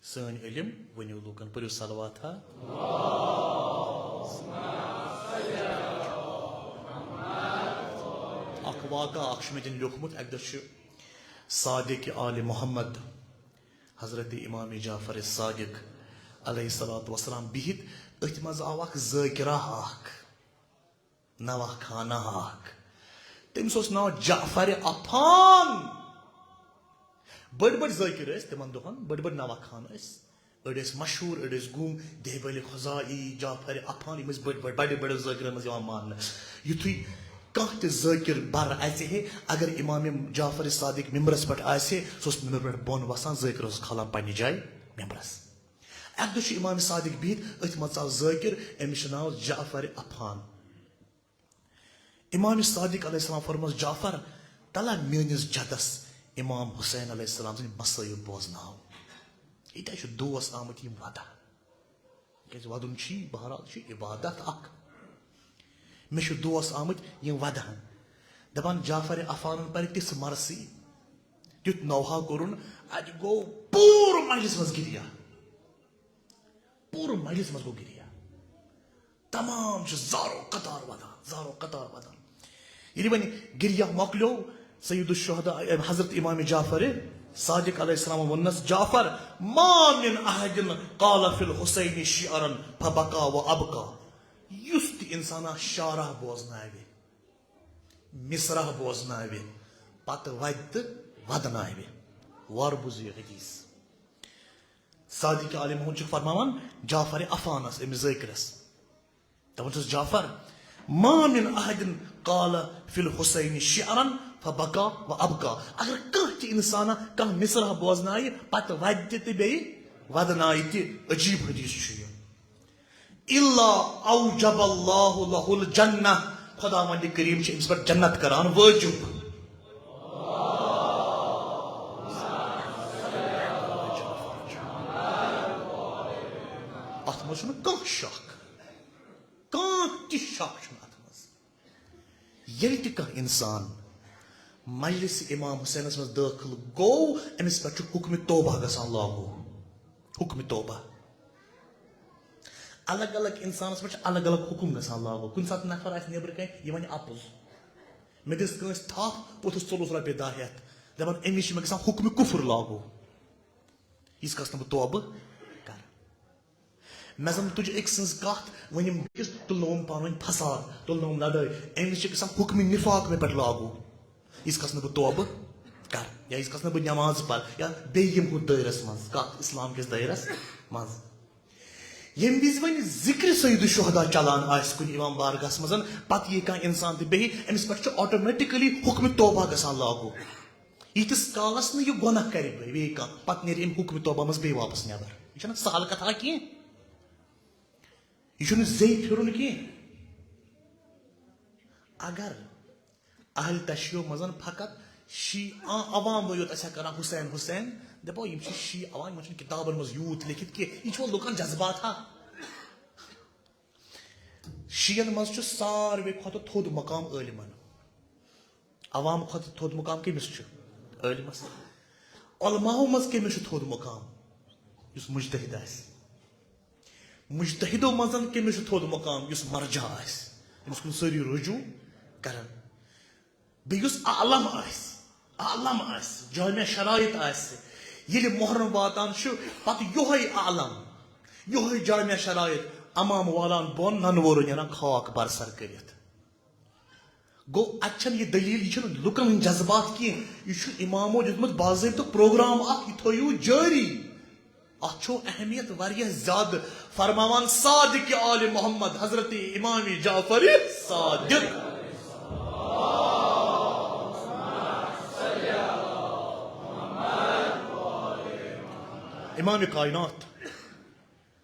سٲنۍ علم ؤنِو لوٗکن۔ پٔرِو صلوات ہا۔ اکھ واقعہ اکھ چھُ مےٚ دِنہٕ لیوٚکھمُت۔ اکہِ دۄہ چھُ صادق آل محمد، حضرت امام جعفر صادق علیہ الصلوۃ والسلام بِہِتھ، أتھۍ منٛز آو اکھ ذٲکرہ اکھ۔ نوح خانہ اکھ۔ تٔمِس اوس ناو جعفر عفان۔ بٔڑۍ بٔڑۍ ذٲکِر ٲسۍ تِمن دۄہن، بٔڑۍ بٔڑۍ نوح خان ٲسۍ۔ أڑۍ ٲسۍ مشہوٗر، أڑۍ ٲسۍ گُم، دہبلِ خزاعی، جعفر عفان، یِم ٲسۍ بٔڑۍ بٔڑۍ، بڑے بڑے ذٲکِرن منٛز یِوان ماننہٕ۔ یُتھُے کانٛہہ تہِ ذٲکِر بر اژِ ہے، اگر امام جعفر صادق ممبرس پٮ۪ٹھ آسہِ ہے، سُہ اوس ممبر پٮ۪ٹھ بۄن وسان، ذٲکِر اوس کھالان پننہِ جایہِ ممبرس۔ اکہِ دۄہ چھُ امام صادق بِہِتھ، أتھۍ منٛز ژاو ذٲکِر، أمِس چھُ ناو جعفر عفان۔ امام صادق علیہ السلام فرموس، جعفر، تلا میٲنِس جدس امام حسین علیہ السلام سٕنٛدۍ مصائب بوزناو۔ ییٚتہِ چھُ دوس آمُت یِم ودان۔ کیازِ ودُن چھُ، بہرحال چھُ عبادت اکھ۔ مےٚ چھُ دوس آمٕتۍ یِم ودان۔ دپان، جعفر عفانن پرِ تِژھ مرثی، تیُتھ نوحہ کوٚرُن، اتہِ گوٚو پوٗرٕ مجلس منٛز گریہ۔ پوٗرٕ مجلس منٛز گوٚو گریہ۔ تمام چھِ زارو قطار ودان، زارو قطار ودان۔ ییٚلہِ وۄنۍ گریہ مۄکلیو، سید الشہداء، حضرت امام جعفر صادق علیہ السلام ووٚننس، جعفر، ما من احد قال فی الحسین شعرا فبکا و ابکا۔ یُس تہِ انسانا شعرہ بوزناوِ، مصرع بوزناوِ، پتہٕ ودِ تہٕ ودناوِ۔ وار بوٗزِو یہِ حدیث۔ صادق عالم ہُنٛد چھُ فرماوان جعفر عفانس، أمِس ذٲکرس۔ دپان چھُس، جعفر، ما من احد قال فی الحسین شعرا فبکا و ابکا۔ اگر کانٛہہ تہِ انسانا کانٛہہ مصرع بوزنایہِ، پتہٕ ودِ تہِ تہٕ بیٚیہِ ودنایہِ تہِ۔ عجیب حدیث چھُ یہِ۔ الا اوجب اللہ لہ الجنہ، خداوند کریم چھُ أمِس پٮ۪ٹھ جنت کران وٲجب۔ اتھ منٛز چھُنہٕ کانٛہہ شک، کانٛہہ تہِ شک چھُنہٕ اتھ منٛز۔ ییٚلہِ تہِ کانٛہہ انسان مجلس امام حسینس منٛز دٲخل گوٚو، أمِس پٮ۪ٹھ چھُ حکمِ توبہ گژھان لاگو۔ حکمِ توبہ۔ الگ الگ انسانس پٮ۪ٹھ چھُ الگ الگ حکم گژھان لاگو۔ کُنہِ ساتہٕ نفر آسہِ نیٚبرٕ کنہِ، یہِ ونہِ اپُز، مےٚ دِژ کٲنٛسہِ تھپھ، پوٚتُس ژوٚلُس رۄپیہِ دَہ ہٮ۪تھ، دپان، أمِس چھِ مےٚ گژھان حکمِ کفر لاگو۔ ییٖتِس کالس نہٕ بہٕ توبہٕ کرٕ۔ مےٚ زن تُج أکۍ سٕنٛز کتھ، وۄنۍ یِم بیٚکِس تُلنووُم پانہٕ ؤنۍ فساد، تُلنووُم لڑٲے، أمِس چھِ گژھان حکمِ نفاق مےٚ پٮ۪ٹھ لاگو۔ ییٖتِس کالس نہٕ بہٕ توبہٕ کرٕ، یا ییٖتِس کالس نہٕ بہٕ نٮ۪ماز پرٕ، یا بیٚیہِ یِم ہُتھ دٲیرس منٛز، کتھ اسلام کِس دٲیرس منٛز۔ ییٚمہِ وِزِ وۄنۍ ذکرِ سید الشہداء چلان آسہِ کُنہِ امام بارگاہس منٛز، پتہٕ یی کانٛہہ انسان تہٕ بیٚہہِ، أمِس پٮ۪ٹھ چھُ automatically حکمِ توبہ گژھان لاگو۔ ییٖتِس کالس نہٕ یہِ گۄناہ کرِ بیٚیہِ کانٛہہ، پتہٕ نیرِ اَمہِ حکمِ توبہ منٛز بیٚیہِ واپس نٮ۪بر۔ یہِ چھَنہٕ سہل کتھا کینٛہہ۔ یہِ چھُنہٕ زیٚیہِ پھِرُن کینٛہہ۔ اگر اہل تشیع منٛز فقط شی-، آ-، عوام وٲتۍ یوت اَسہِ کران حسین، حسین، دَپو یِم چھِ شی عوام، یِمن چھُنہٕ کِتابن منٛز یوٗت لیکھِتھ کینٛہہ۔ یہِ چھُ وۄنۍ لُکن جذبات ہا۔ شیعن منٛز چھُ ساروے کھۄتہٕ تھوٚد مقام عٲلمن۔ عوام کھۄتہٕ تھوٚد مقام کٔمِس چھُ؟ عٲلمس۔ علماہو منٛز کٔمِس چھُ تھوٚد مقام؟ یُس مجتہد آسہِ۔ مجتہدو منٛز کٔمِس چھُ تھوٚد مقام؟ یُس مرجع آسہِ، أمِس کُن سٲری رجوع کرن۔ بیٚیہِ یُس اعلم آسہِ، اعلم آسہِ، جامع شرائط آسہِ، ییٚلہِ محرم واتان چھُ، پتہٕ یِہوٚے اعلم، یِہوٚے جامع شرائط، امام والان بۄن، ننہٕ وورٕ نیران خاک برسر کٔرِتھ۔ گوٚو، اتہِ چھنہٕ یہِ دلیل، یہِ چھنہٕ لُکن ہٕنٛدۍ جذبات کینٛہہ، یہِ چھُ امامو دیُتمُت باضٲبطہٕ پروگرام اکھ، یہِ تھٲیِو جٲری۔ اتھ چھُ اہمیت واریاہ زیادٕ۔ فرماوان صادق آل محمد حضرت امام جعفر صادق، امام کائنات،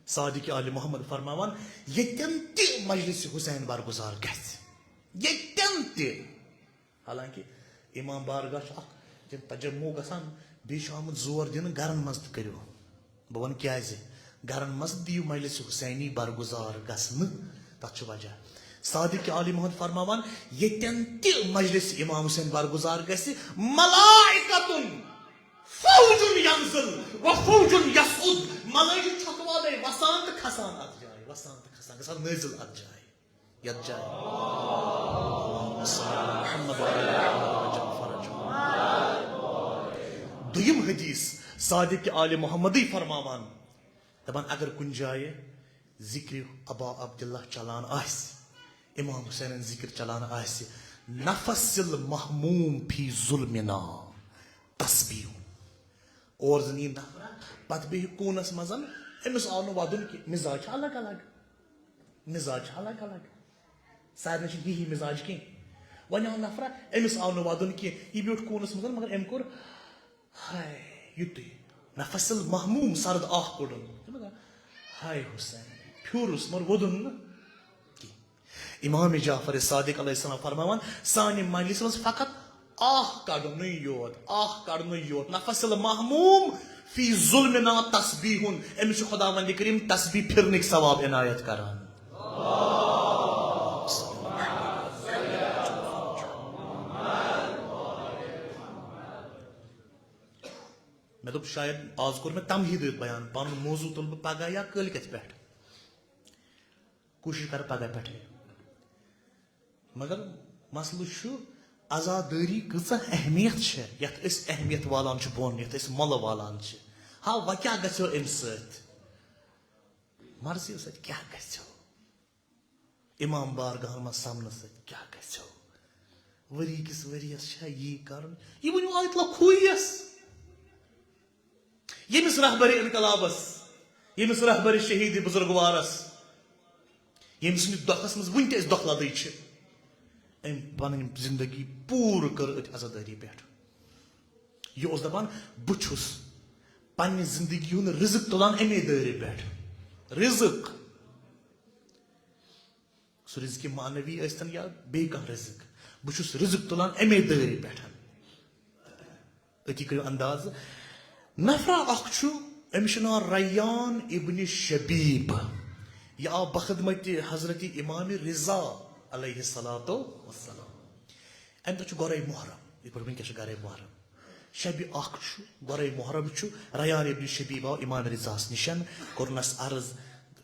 صادق آل محمد فرماوان، ییٚتٮ۪ن تہِ مجلس حسین برگزار گژھِ، ییٚتٮ۪ن تہِ، حالانکہ امام بارگاہ چھُ اکھ، تِم تجمع گژھان، بیٚیہِ چھُ آمُت زور دِنہٕ گرن منٛز تہِ کٔرِو۔ بہٕ وَنہٕ کیازِ، گرن منٛز دِیِو مجلس حسینی برگزار گژھنہٕ، تَتھ چھُ وجہ۔ صادق آل محمد فرماوان، ییٚتٮ۪ن تہِ مجلس امام حسین برگزار گژھِ، ملائکتن فوج ینزل و فوج یصعد، ملائکہ چھۄکہٕ والے وسان تہٕ کھسان اتھ جایہِ، وسان تہٕ کھسان، گژھان نٲزِل اتھ جایہِ، یتھ جایہِ۔ اللہم صل علی محمد وعلی آل محمد وعجل فرجہ۔ دوٚیِم حدیث، صادق آل محمدٕے فرماوان، دپان، اگر کُنہِ جایہِ ذکر ابا عبداللہ چلان آسہِ، امام حسینن ذکر چلان آسہِ، نفس المحموم فی ظلمنا تسبیح۔ اور زن یی نفرہ، پتہٕ بیٚہہِ کوٗنس منٛز، أمِس آو نہٕ ودُن کینٛہہ، مزاج چھِ الگ الگ، مزاج چھِ الگ الگ، سارنٕے چھِنہٕ ہی ہی مزاج کینٛہہ۔ وۄنۍ آو نفرہ، أمِس آو نہٕ ودُن کینٛہہ، یہِ بیوٗٹھ کوٗنس منٛز، مگر أمۍ کوٚر ہاے، یُتُے نفس المحموم، سرد آہ کوٚڑُن۔ تٔمۍ دوٚپ، ہاے حسین، پھیوٗرُس مگر ووٚدُن نہٕ کینٛہہ۔ امام جعفر صادق علیہ السلام فرماوان، سانہِ مجلسہِ منٛز فقط آہ کڑنُے یوت، آہ کڑنُے یوت۔ نفس المحموم فی ظلمنا تسبیح، أمِس چھُ خداوند کریم تسبیح پھرنٕکۍ ثواب عنایت کران۔ مےٚ دوٚپ، شاید آز کوٚر مےٚ تمہیٖد أتھۍ بیان، پنُن موضوع تُلہٕ بہٕ پگاہ یا کٲلۍ کٮ۪تھ پٮ۪ٹھ۔ کوٗشِش کرٕ پگاہ پٮ۪ٹھٕے۔ مگر مسلہٕ چھُ، عزادٲری کۭژاہ اہمیت چھےٚ، یتھ أسۍ اہمیت والان چھِ بۄن، یتھ أسۍ مۄلہٕ والان چھِ۔ ہا، وۄنۍ کیٛاہ گژھیو امہِ سۭتۍ؟ مرضی سۭتۍ کیٛاہ گژھیو؟ امام بارگاہن منٛز سمنہٕ سۭتۍ کیٛاہ گژھیو؟ ؤری کِس ؤریس چھا یی کرُن؟ یہِ ؤنِو آیت اللہ کھوٗیس۔ ییٚمِس رہبرِ انقلابس، ییٚمِس رہبرِ شہیٖد بزرگوارس، ییٚمہِ سٕنٛدِ دۄکھس منٛز وُنہِ تہِ أسۍ دۄکھٕ لدٕے چھِ، أمۍ پنٕنۍ زندگی پوٗرٕ کٔر أتھۍ عزادٲری پٮ۪ٹھ۔ یہِ اوس دپان، بہٕ چھُس پننہِ زندگی ہُنٛد رزق تُلان امے دٲرِ پٮ۪ٹھ۔ رزق، سُہ رزق معنوی ٲسۍتن یا بیٚیہِ کانٛہہ رزق، بہٕ چھُس رزق تُلان امے دٲرِ پٮ۪ٹھ۔ أتی کٔرِو انداز۔ نفرا اکھ چھُ، أمِس چھُ ناو ریان ابن شبیب۔ یہِ آو بخدمت حضرت امام رضا علیہ الصلوۃ والسلام۔ امہِ دۄہ چھُ گۄڈے محرم، یِتھ پٲٹھۍ وٕنکیٚس چھُ گۄڈے محرم۔ شبِ اکھ چھُ، گۄڈے محرم چھُ۔ ریان ابن شبیب آو امام رضاہس نِشن، کوٚرنس عرض۔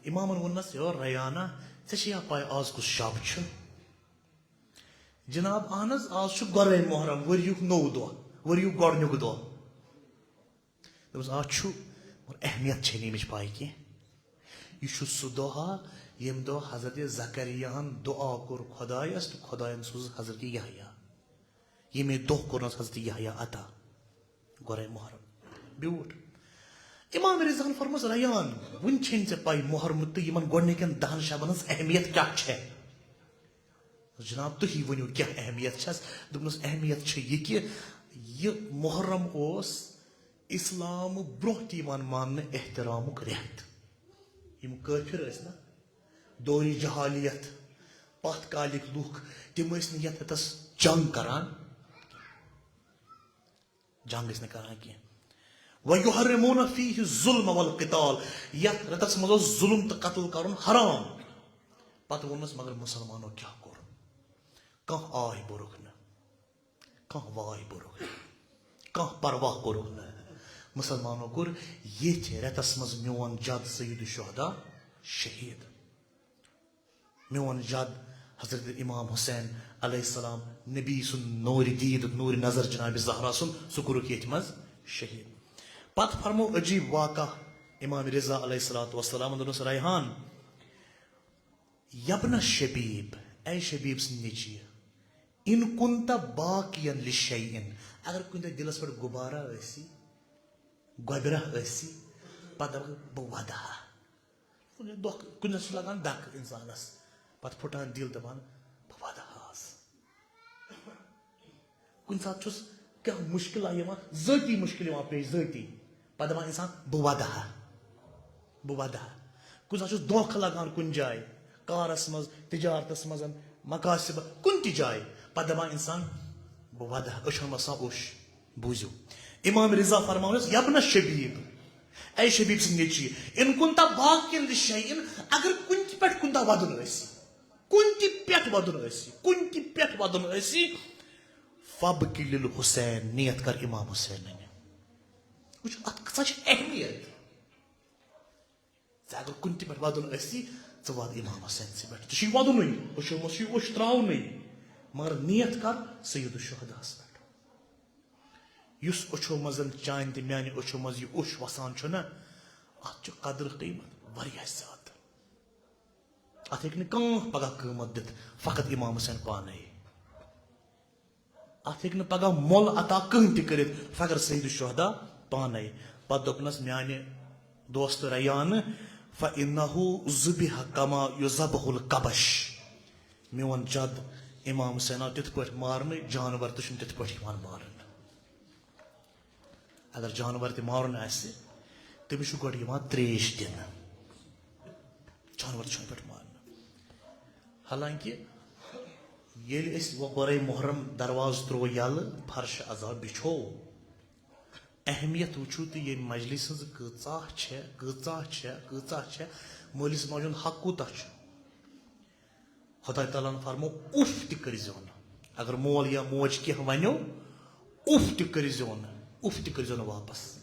امامن ووٚننس، یو ریانہ، ژےٚ چھےٚ یا پاے آز کُس شب چھُ؟ جناب، اہن حظ، آز چھُ گۄڈے محرم، ؤریُک نوٚو دۄہ، ؤریُک گۄڈنیُک دۄہ۔ دوٚپمَس، آ چھُ، مگر اہمیت چھے نہٕ اَمِچ پاے کینٛہہ۔ یہِ چھُ سُہ دۄہ، ییٚمہِ دۄہ حضرت زکریاہن دُعا کوٚر خۄدایَس تہٕ خۄدایَن سوٗز حضرت یحییٰ۔ ییٚمے دۄہ کوٚرنَس حضرت یحییٰ عطا۔ گۄڈے محرم۔ بیوٗٹھ۔ امام رضاہن فرمٲس، ریان، وُنہِ چھے نہٕ ژےٚ پاے محرم تہٕ یِمن گۄڈنِکٮ۪ن دَہن شبن ہٕنٛز اہمیت کیٛاہ چھےٚ؟ جناب، تُہی ؤنِو، کیٛاہ اہمیت چھَس؟ دوٚپنَس، اہمیت چھِ یہِ کہِ یہِ محرم اوس اِسلام برٛونٛہہ تہِ یِوان ماننہٕ احترامُک رٮ۪تھ۔ یِم کٲفِر ٲسۍ نا، دورِ جہالیت، پتھ کالِکۍ لُکھ، تِم ٲسۍ نہٕ یَتھ رٮ۪تَس جنگ کران۔ جنگ ٲسۍ نہٕ کران کینٛہہ۔ وَيُحَرِّمُونَ فِيهِ الظُّلْمَ وَالْقِتَالَ، یَتھ رٮ۪تَس منٛز اوس ظُلُم تہٕ قتل کرُن حرام۔ پتہٕ ووٚننَس، مگر مُسلمانو کیٛاہ کوٚر؟ کانٛہہ آے بوٚرُکھ نہٕ۔ کانٛہہ واے بوٚرُکھ نہٕ، کانٛہہ پرواہ کوٚرُکھ نہٕ۔ مُسلمانو کوٚر ییٚتھۍ رٮ۪تس منٛز میون جد سید الشہدا شہید۔ میون جد حضرت امام حسین علیہ السلام، نبی سُنٛد نوٗرِ دید، نوٗرِ نظر جناب زہرا سُنٛد، سُہ کوٚرُکھ ییٚتھۍ منٛز شہید۔ پتہٕ فرمو عجیب واقعہ، امام رضا علیہ الصلوۃ والسلام دوٚپنس، ریحان، یبن شبیب، اے شبیب سٕنٛدۍ نیٚچی، ان کنت باقین لشیئن، اگر کُنہِ دۄہ دِلس پٮ۪ٹھ غُبارہ ٲسی، گۄبرہ ٲسی، پتہٕ دپکھ بہٕ ودٕ ہا۔ کُنہِ دۄہ، کُنہِ دۄہ چھِ لگان دکہٕ انسانس، پتہٕ پھُٹان دِل، دپان بہٕ ودٕ ہا آز۔ کُنہِ ساتہٕ چھُس کانٛہہ مُشکِلہ یِوان، ذٲتی مُشکِل یِوان پیش، ذٲتی، پتہٕ دپان انسان بہٕ ودٕ ہا، بہٕ ودٕ ہا۔ کُنہِ ساتہٕ چھُس دھوکہٕ لگان کُنہِ جایہِ، کارس منٛز، تجارتس منٛز، مکاسب، کُنہِ تہِ جایہِ، پتہٕ دپان انسان بہٕ ودٕ ہا، أچھن وسان اوٚش۔ بوٗزِو، امام رضا فرماونس، یبن شبیب، اے شبیب سٕنٛدۍ نیٚچی، ان کنت باقین لشیئن، اگر کُنہِ تہِ پٮ۪ٹھ کُنہِ دۄہ ودُن ٲسی، کُنہِ تہِ پٮ۪ٹھ ودُن ٲسی، کُنہِ تہِ پٮ۪ٹھ ودُن ٲسی، فبک للحسین، نیت کر امام حسینن۔ وٕچھ، اتھ کۭژاہ چھِ اہمیت۔ ژےٚ اگر کُنہِ تہِ پٮ۪ٹھ ودُن ٲسی، ژٕ وَد امام حسین سٕے پٮ۪ٹھ۔ ژےٚ چھُے ودُنُے، أچھو منٛز چھُے اوٚش تراونُے، مگر نیت کر سید الشہداہس پٮ۪ٹھ۔ یُس أچھو منٛز، چانہِ تہِ میانہِ أچھو منٛز یہِ اوٚش وسان چھُنہ، اتھ چھُ قدر قیمت واریاہ زیادٕ۔ اتھ ہیٚکہِ نہٕ کانٛہہ پگاہ قۭمت دِتھ، فقط امام حسین پانے۔ اتھ ہیٚکہِ نہٕ پگاہ مۄل عطا کٕہٕنۍ تہِ کٔرِتھ، فقط سید الشہدا پانے۔ پتہٕ دوٚپنس، میانہِ دوست ریان، فإنه ذبح كما يذبح الكبش۔ میون جد امام حسین آو تِتھ پٲٹھۍ مارنہٕ، جانور تہِ چھُنہٕ تِتھ پٲٹھۍ یِوان مارنہٕ۔ اگر جانور تہِ مارُن آسہِ، تٔمِس چھُ گۄڈٕ یِوان تریش دِنہٕ۔ جانور چھُ پٮ۪ٹھ مارنہٕ۔ حالانکہ ییٚلہِ أسۍ وۄنۍ گۄڈَے محرم دروازٕ ترٛوو یَلہٕ، فرش عزا بِچھو، اہمیت وٕچھِو تُہۍ ییٚمہِ مجلس ہٕنٛز کۭژاہ چھےٚ، کۭژاہ چھےٚ، کۭژاہ چھےٚ، مٲلِس ماجہِ ہُنٛد حق کوٗتاہ چھُ۔ خۄداے تعالیٰ ہن فرمو، اُف تہِ کٔرۍزیو نہٕ۔ اگر مول یا موج کینٛہہ ونیو، اُف تہِ کٔرۍزیو نہٕ، اُف تہِ کٔرۍزیو نہٕ واپس۔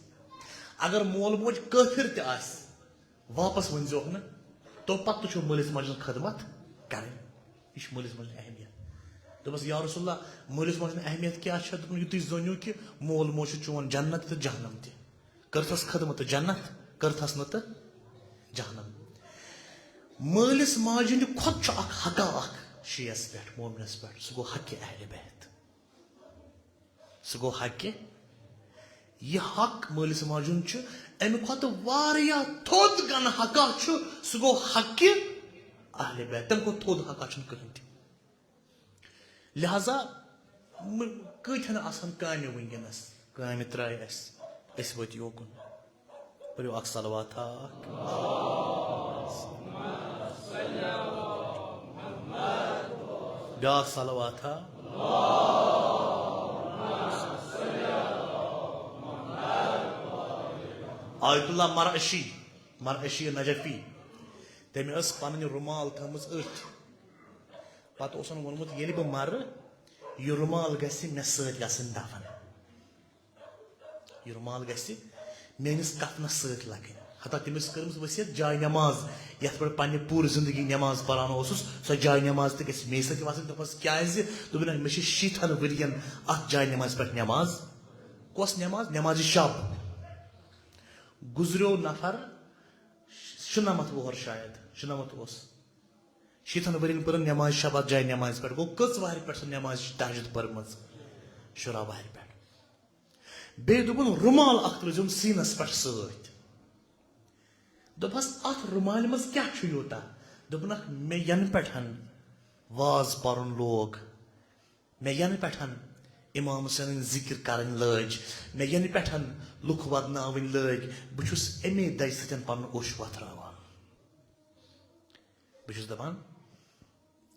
اگر مول موج کٲفِر تہِ آسہِ، واپس ؤنۍزیوکھ نہٕ۔ تو پتہٕ تہِ چھو مٲلِس ماجہِ ہٕنٛز خدمت کرٕنۍ۔ یہِ چھِ مٲلِس ماجہِ ہٕنٛز اہمیت۔ دوٚپمس، یا رسول اللہ، مٲلِس ماجہِ ہٕنٛز اہمیت کیٛاہ چھےٚ؟ دوٚپُن، یُتُے زٲنِو کہِ مول موج چھُ چون جنت تہٕ جہنم تہِ۔ کٔرتھس خدمت تہٕ جنت، کٔرتھس نہٕ تہٕ جہنم۔ مٲلِس ماجہِ ہٕنٛدِ کھۄتہٕ چھُ اکھ حقا اکھ شیعس پٮ۪ٹھ، مومنس پٮ۪ٹھ، سُہ گوٚو حق اہل بیت۔ سُہ گوٚو حق۔ یہِ حق مٲلِس ماجہِ ہُنٛد چھُ، اَمہِ کھۄتہٕ واریاہ تھوٚد گنہٕ حقا چھُ، سُہ گوٚو حق اہل بیت۔ تَمہِ کھۄتہٕ تھوٚد حقا چھُنہٕ کٕہٕنۍ تہِ۔ لہذا م-، کۭتہن آسن کامہِ وٕنکیٚنس، کامہِ ترٛایہِ اَسہِ، أسۍ وٲتۍ یوکُن۔ پٔرِو اکھ صلوات اکھ۔ بیاکھ صلوات۔ آیت اللہ مرعشی، مرعشی نجفی، تٔمۍ ٲس پنٕنۍ رُمال تھٲومٕژ أتھۍ۔ پتہٕ اوسُن ووٚنمُت، ییٚلہِ بہٕ مرٕ، یہِ رُمال گژھِ مےٚ سۭتۍ گژھٕنۍ دفن۔ یہِ رُمال گژھِ میٲنِس کفنس سۭتۍ لگٕنۍ۔ حتیٰ تٔمِس کٔرمٕژ وصیت، جاے نماز، یتھ پٮ۪ٹھ پننہِ پوٗرٕ زندگی نماز پران اوسُس، سۄ جاے نماز تہِ گژھِ مے سۭتۍ وسٕنۍ۔ دوٚپمس، کیازِ؟ دوٚپُن، مےٚ چھِ شیٖتھن ؤرین اتھ جاے نمازِ پٮ۪ٹھ نماز۔ کۄس نماز؟ نمازِ شب۔ گُزریو نفر شُنمتھ وُہر شاید، شُنمتھ اوس۔ شیٖتھن ؤرین پٔرٕن نماز شب اتھ جاے نمازِ پٮ۪ٹھ۔ گوٚو کٔژ وہرِ پٮ۪ٹھ سۄ نماز تہجد پٔرمٕژ؟ شُراہ وہرِ پٮ۪ٹھ۔ بیٚیہِ دوٚپُن، رُمال اکھ ترٲوزیوم سیٖنس پٮ۪ٹھ سۭتۍ۔ دوٚپہس، اتھ رُمالہِ منٛز کیٛاہ چھُ یوٗتاہ؟ دوٚپُن، اکھ مےٚ ینہٕ پٮ۪ٹھ واز پرُن لوگ، مےٚ ینہٕ پٮ۪ٹھ امام حسینٕنۍ ذکر کرٕنۍ لٲج، مےٚ ینہٕ پٮ۪ٹھ لُکھ ودناوٕنۍ لٲگۍ، بہٕ چھُس امے دجہِ سۭتۍ پنُن اوٚش وۄتھراوان۔ بہٕ چھُس دپان،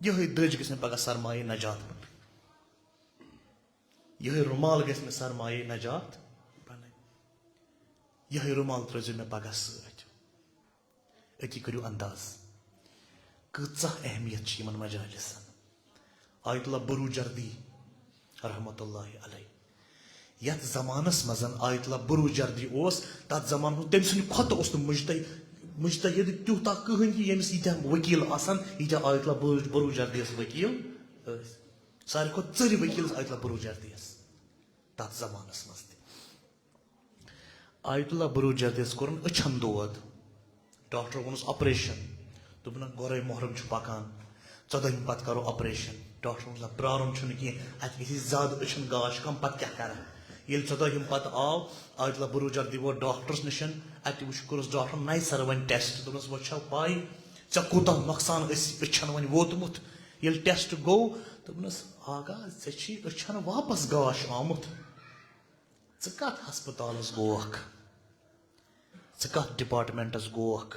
یِہوٚے دٔج گٔژھ مےٚ پگاہ سرمایہِ نجات بنٕنۍ۔ یِہوٚے رُمال گژھِ مےٚ سرمایہِ نجات بنٕنۍ۔ یِہوٚے رُمال ترٲیزیو مےٚ پگاہ سۭتۍ۔ أتی کٔرِو انداز، کۭژاہ اہمیت چھِ یِمن مجالسن۔ آیت اللہ بروجردی، رحمت اللہ علیہ۔ یتھ زمانس منٛز آیت اللہ بروجردی اوس، تتھ زمانس منٛز تٔمۍ سٕنٛدِ کھۄتہٕ اوس نہٕ مجتہد، مجتہد تیوٗتاہ کٕہٕنۍ تہِ ییٚمِس ییٖتیٛاہ ؤکیٖل آسن، ییٖتیٛاہ آیت اللہ بروج-، بروجردی یس ؤکیٖل ٲسۍ۔ ساروی کھۄتہٕ ژٔرۍ ؤکیٖل ٲسۍ آیت اللہ بروجردی یس تتھ زمانس منٛز تہِ۔ آیت اللہ بروجردی یس کوٚرُن أچھن دود۔ ڈاکٹر ووٚنُس آپریشن۔ دوٚپُن، گۄرے محرم چھُ پکان، ژۄدٲہِم پتہٕ کرو آپریشن۔ ڈاکٹر ووٚنُس، نہ، پرارُن چھُنہٕ کینٛہہ، اتہِ گژھِ زیادٕ أچھن گاش کم، پتہٕ کیٛاہ کرٕ؟ ییٚلہِ ژۄدٲہِم پتہٕ آو، آیت اللہ بروجردی ووت ڈاکٹرس نِش، اتہِ وٕچھ، کوٚرُس ڈاکٹرن نَیہِ سرٕ وۄنۍ ٹیسٹ، دوٚپنس، وۄنۍ چھا پاے ژےٚ کوٗتاہ نۄقصان أسۍ أچھن وۄنۍ ووتمُت؟ ییٚلہِ ٹیسٹ گوٚو، دوٚپنس، آغا، ژےٚ چھی أچھن واپس گاش آمُت، ژٕ کتھ ہسپتالس گوکھ؟ ژٕ کتھ ڈپارٹمنٹس گوکھ؟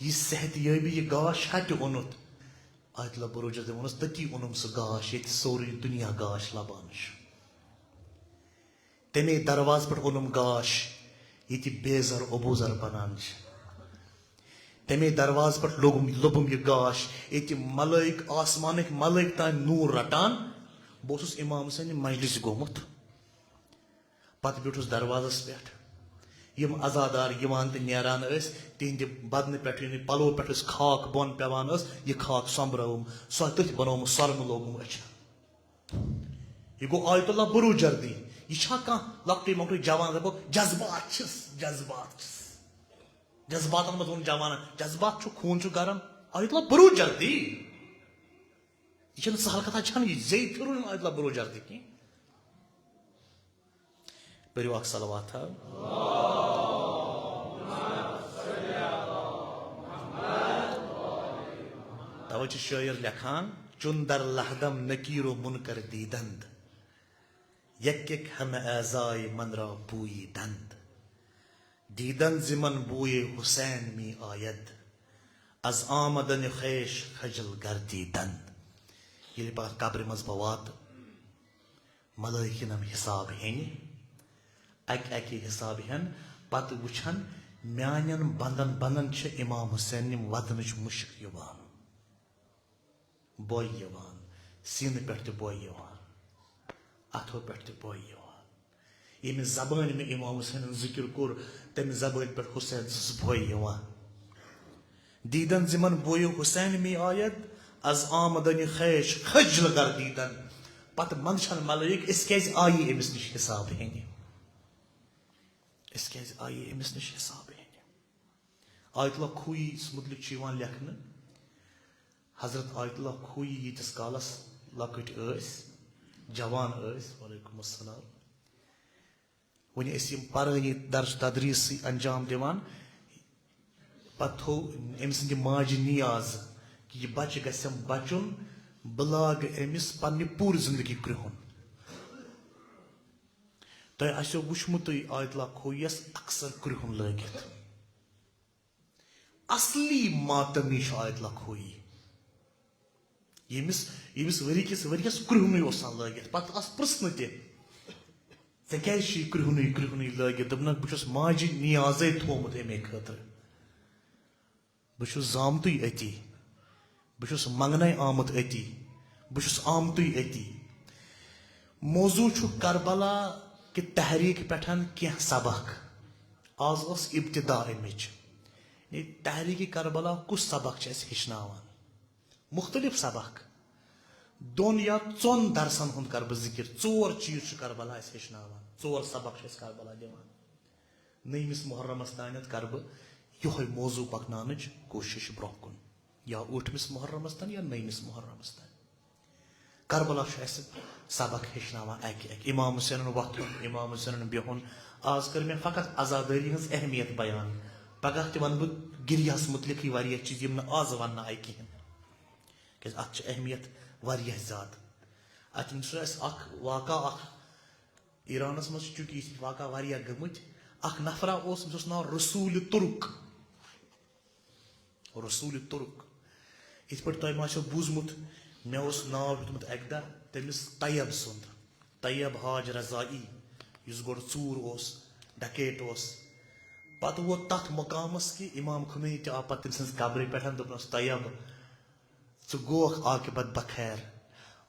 یہِ صحت یٲبی، یہِ گاش ہتہِ اوٚنُتھ؟ آیت اللہ بروجردی ووٚنُس، تٔتی اوٚنُم سُہ گاش ییٚتہِ سورُے دُنیا گاش لبان چھُ۔ تمے دروازٕ پٮ۪ٹھ اوٚنُم گاش ییٚتہِ بے زر ابوزر بنان چھِ۔ تمے دروازٕ پٮ۪ٹھ لوٚبُم، لوٚبُم یہِ گاش ییٚتہِ ملٲیک، آسمانٕکۍ ملٲیک تام نوٗر رٹان۔ بہٕ اوسُس امام حسین مجلس گوٚمُت۔ پتہٕ بیوٗٹھُس دروازس پٮ۪ٹھ۔ یِم عزادار یِوان تہٕ نیران ٲسۍ، تِہنٛدِ بدنہٕ پٮ۪ٹھ، یعنی پلو پٮ۪ٹھ ٲس خاک بۄن پٮ۪وان ٲس، یہِ خاک سۄمبرٲوٕم، سۄ تٔتھۍ بنوومُت، سۄرمہٕ لوگُم أچھن۔ یہِ گوٚو آیت اللہ بروجردی۔ یہِ چھا کانٛہہ لۄکٹُے مۄکٹُے جوان، دپو، جذبات چھِس، جذبات چھِس۔ جذباتن منٛز ووٚن جوانن، جذبات چھُ، خوٗن چھُ گرم۔ آیت اللہ بروجردی۔ یہِ چھَنہٕ سہل کتھا، چھَنہٕ یہِ زیٚیہِ پھِرُن آیت اللہ بروجردی کینٛہہ۔ پٔرِو اکھ صلوات ہا۔ توے چھُ شٲعر لیکھان، چُن در لہدم نکیر و منکر دیدند، یک یک ہم اعضای من را بویی دند۔ دیدن ز من بوی حسین می آید، از آمدن خویش خجل گردیدند۔ ییٚلہِ پتہٕ قبرِ منٛز بہٕ واتہٕ، ملٲیکن یِم حساب ہینہِ، اکہِ اکہِ حساب ہین، پتہٕ وٕچھن میانٮ۪ن بندن بندن چھِ امام حسین نِم ودنٕچ مُشک یِوان، بۄے یِوان، سینہٕ پٮ۪ٹھ تہِ بۄے یِوان، اتھو پٮ۪ٹھ تہِ بۄے یِوان۔ ییٚمہِ زبٲنۍ مےٚ امام حسینن ذکر کوٚر، تمہِ زبٲنۍ پٮ۪ٹھ حسین سٕنٛز بۄے یِوان۔ دیدن ز من بوی حسین می آید، از آمدن خویش خجل گردیدن۔ پتہٕ منٛدچھن ملٲیک، أسۍ کیازِ آیی أمِس نِش حساب ہینہِ؟ أسۍ کیازِ آیی أمِس نِش حساب ہینہِ؟ آیت اللہ کھویی متعلق چھُ یِوان لیکھنہٕ، حضرت آیت اللہ کھویی ییٖتِس کالس لۄکٕٹۍ ٲسۍ، جوان ٲسۍ، وعلیکم السلام، وۄنۍ ٲسۍ یِم پرٲنی درس تدریٖسٕے انجام دِوان۔ پتہٕ تھوٚو أمۍ سٕنٛدِ ماجہِ نیاز کہِ یہِ بچہٕ گژھٮ۪م بچُن، بہٕ لاگہٕ أمِس پننہِ پوٗرٕ زندگی کرٛہُن۔ تۄہہِ آسیو وٕچھمُتٕے آیت اللہ کھوییس اکثر کرٛہُن لٲگِتھ۔ اصلی ماتمی چھُ آیت اللہ کھویی۔ ییٚمِس، ییٚمِس ؤری کِس ؤریَس کرٛہُنُے اوس آسان لٲگِتھ۔ پتہٕ آس پرٛژھنہٕ تہِ، "ژےٚ کیٛازِ چھُے کرٛہُنُے کرٛہُنُے لٲگِتھ؟" دوٚپنَکھ، "بہٕ چھُس ماجہِ نیازَے تھوٚومُت اَمے خٲطرٕ۔ بہٕ چھُس زامتُے أتی۔ بہٕ چھُس منٛگنَے آمُت أتی۔ بہٕ چھُس آمتُے أتی۔" موضوع چھُ کربلا کہِ تحریٖک پٮ۪ٹھ کینٛہہ سبق۔ آز ٲس ابتدا اَمِچ۔ یعنی تحریٖک کربلا کُس سبق چھِ اَسہِ ہیٚچھناوان؟ مُختٔلِف سبق۔ دۄن یا ژۄن درسن ہُنٛد کرٕ بہٕ ذِکِر۔ ژور چیٖز چھُ کربلا اَسہِ ہیٚچھناوان، ژور سبق چھِ اَسہِ کربلا دِوان۔ نٔیمِس محرمس تانٮ۪تھ کرٕ بہٕ یِہوٚے موضوع پکناونٕچ کوٗشِش برٛونٛہہ کُن، یا ٲٹھمِس محرمس تام یا نٔیمِس محرمس تام۔ کربلا چھُ اَسہِ سبق ہیٚچھناوان اَکہِ اَکہِ۔ امام حسینن وۄتھُن، امام حسینن بِہُن۔ آز کٔر مےٚ فقط عزادٲری ہٕنٛز اہمیت بیان۔ پگاہ تہِ وَنہٕ بہٕ گریہس مُتعلقٕے واریاہ چیٖز، یِم نہٕ آز وَننہٕ آیہِ کِہیٖنۍ۔ کیٛازِ اَتھ چھِ اہمیت واریاہ زیادٕ۔ اَتھ منٛز چھُ اَسہِ اَکھ واقعہ اَکھ، ایرانَس منٛز چھِ چوٗنٛکہِ یِتھۍ واقعہ واریاہ گٔمٕتۍ۔ اَکھ نفرا اوس، أمِس اوس ناو رسوٗلِ تُرک۔ رسوٗلِ تُرک۔ یِتھ پٲٹھۍ تۄہہِ ما آسیو بوٗزمُت، مےٚ اوس ناو ہیوٚتمُت اَکہِ دۄہ تٔمِس طیب سُنٛد، طیب حاج رضائی، یُس گۄڈٕ ژوٗر اوس، ڈکیٹ اوس۔ پتہٕ ووت تَتھ مقامَس کہِ امام خمینی تہِ آو پتہٕ تٔمۍ سٕنٛز قبرِ پٮ۪ٹھ، دوٚپنَس، "طیب، ژٕ گوکھ عاقبت بخیر،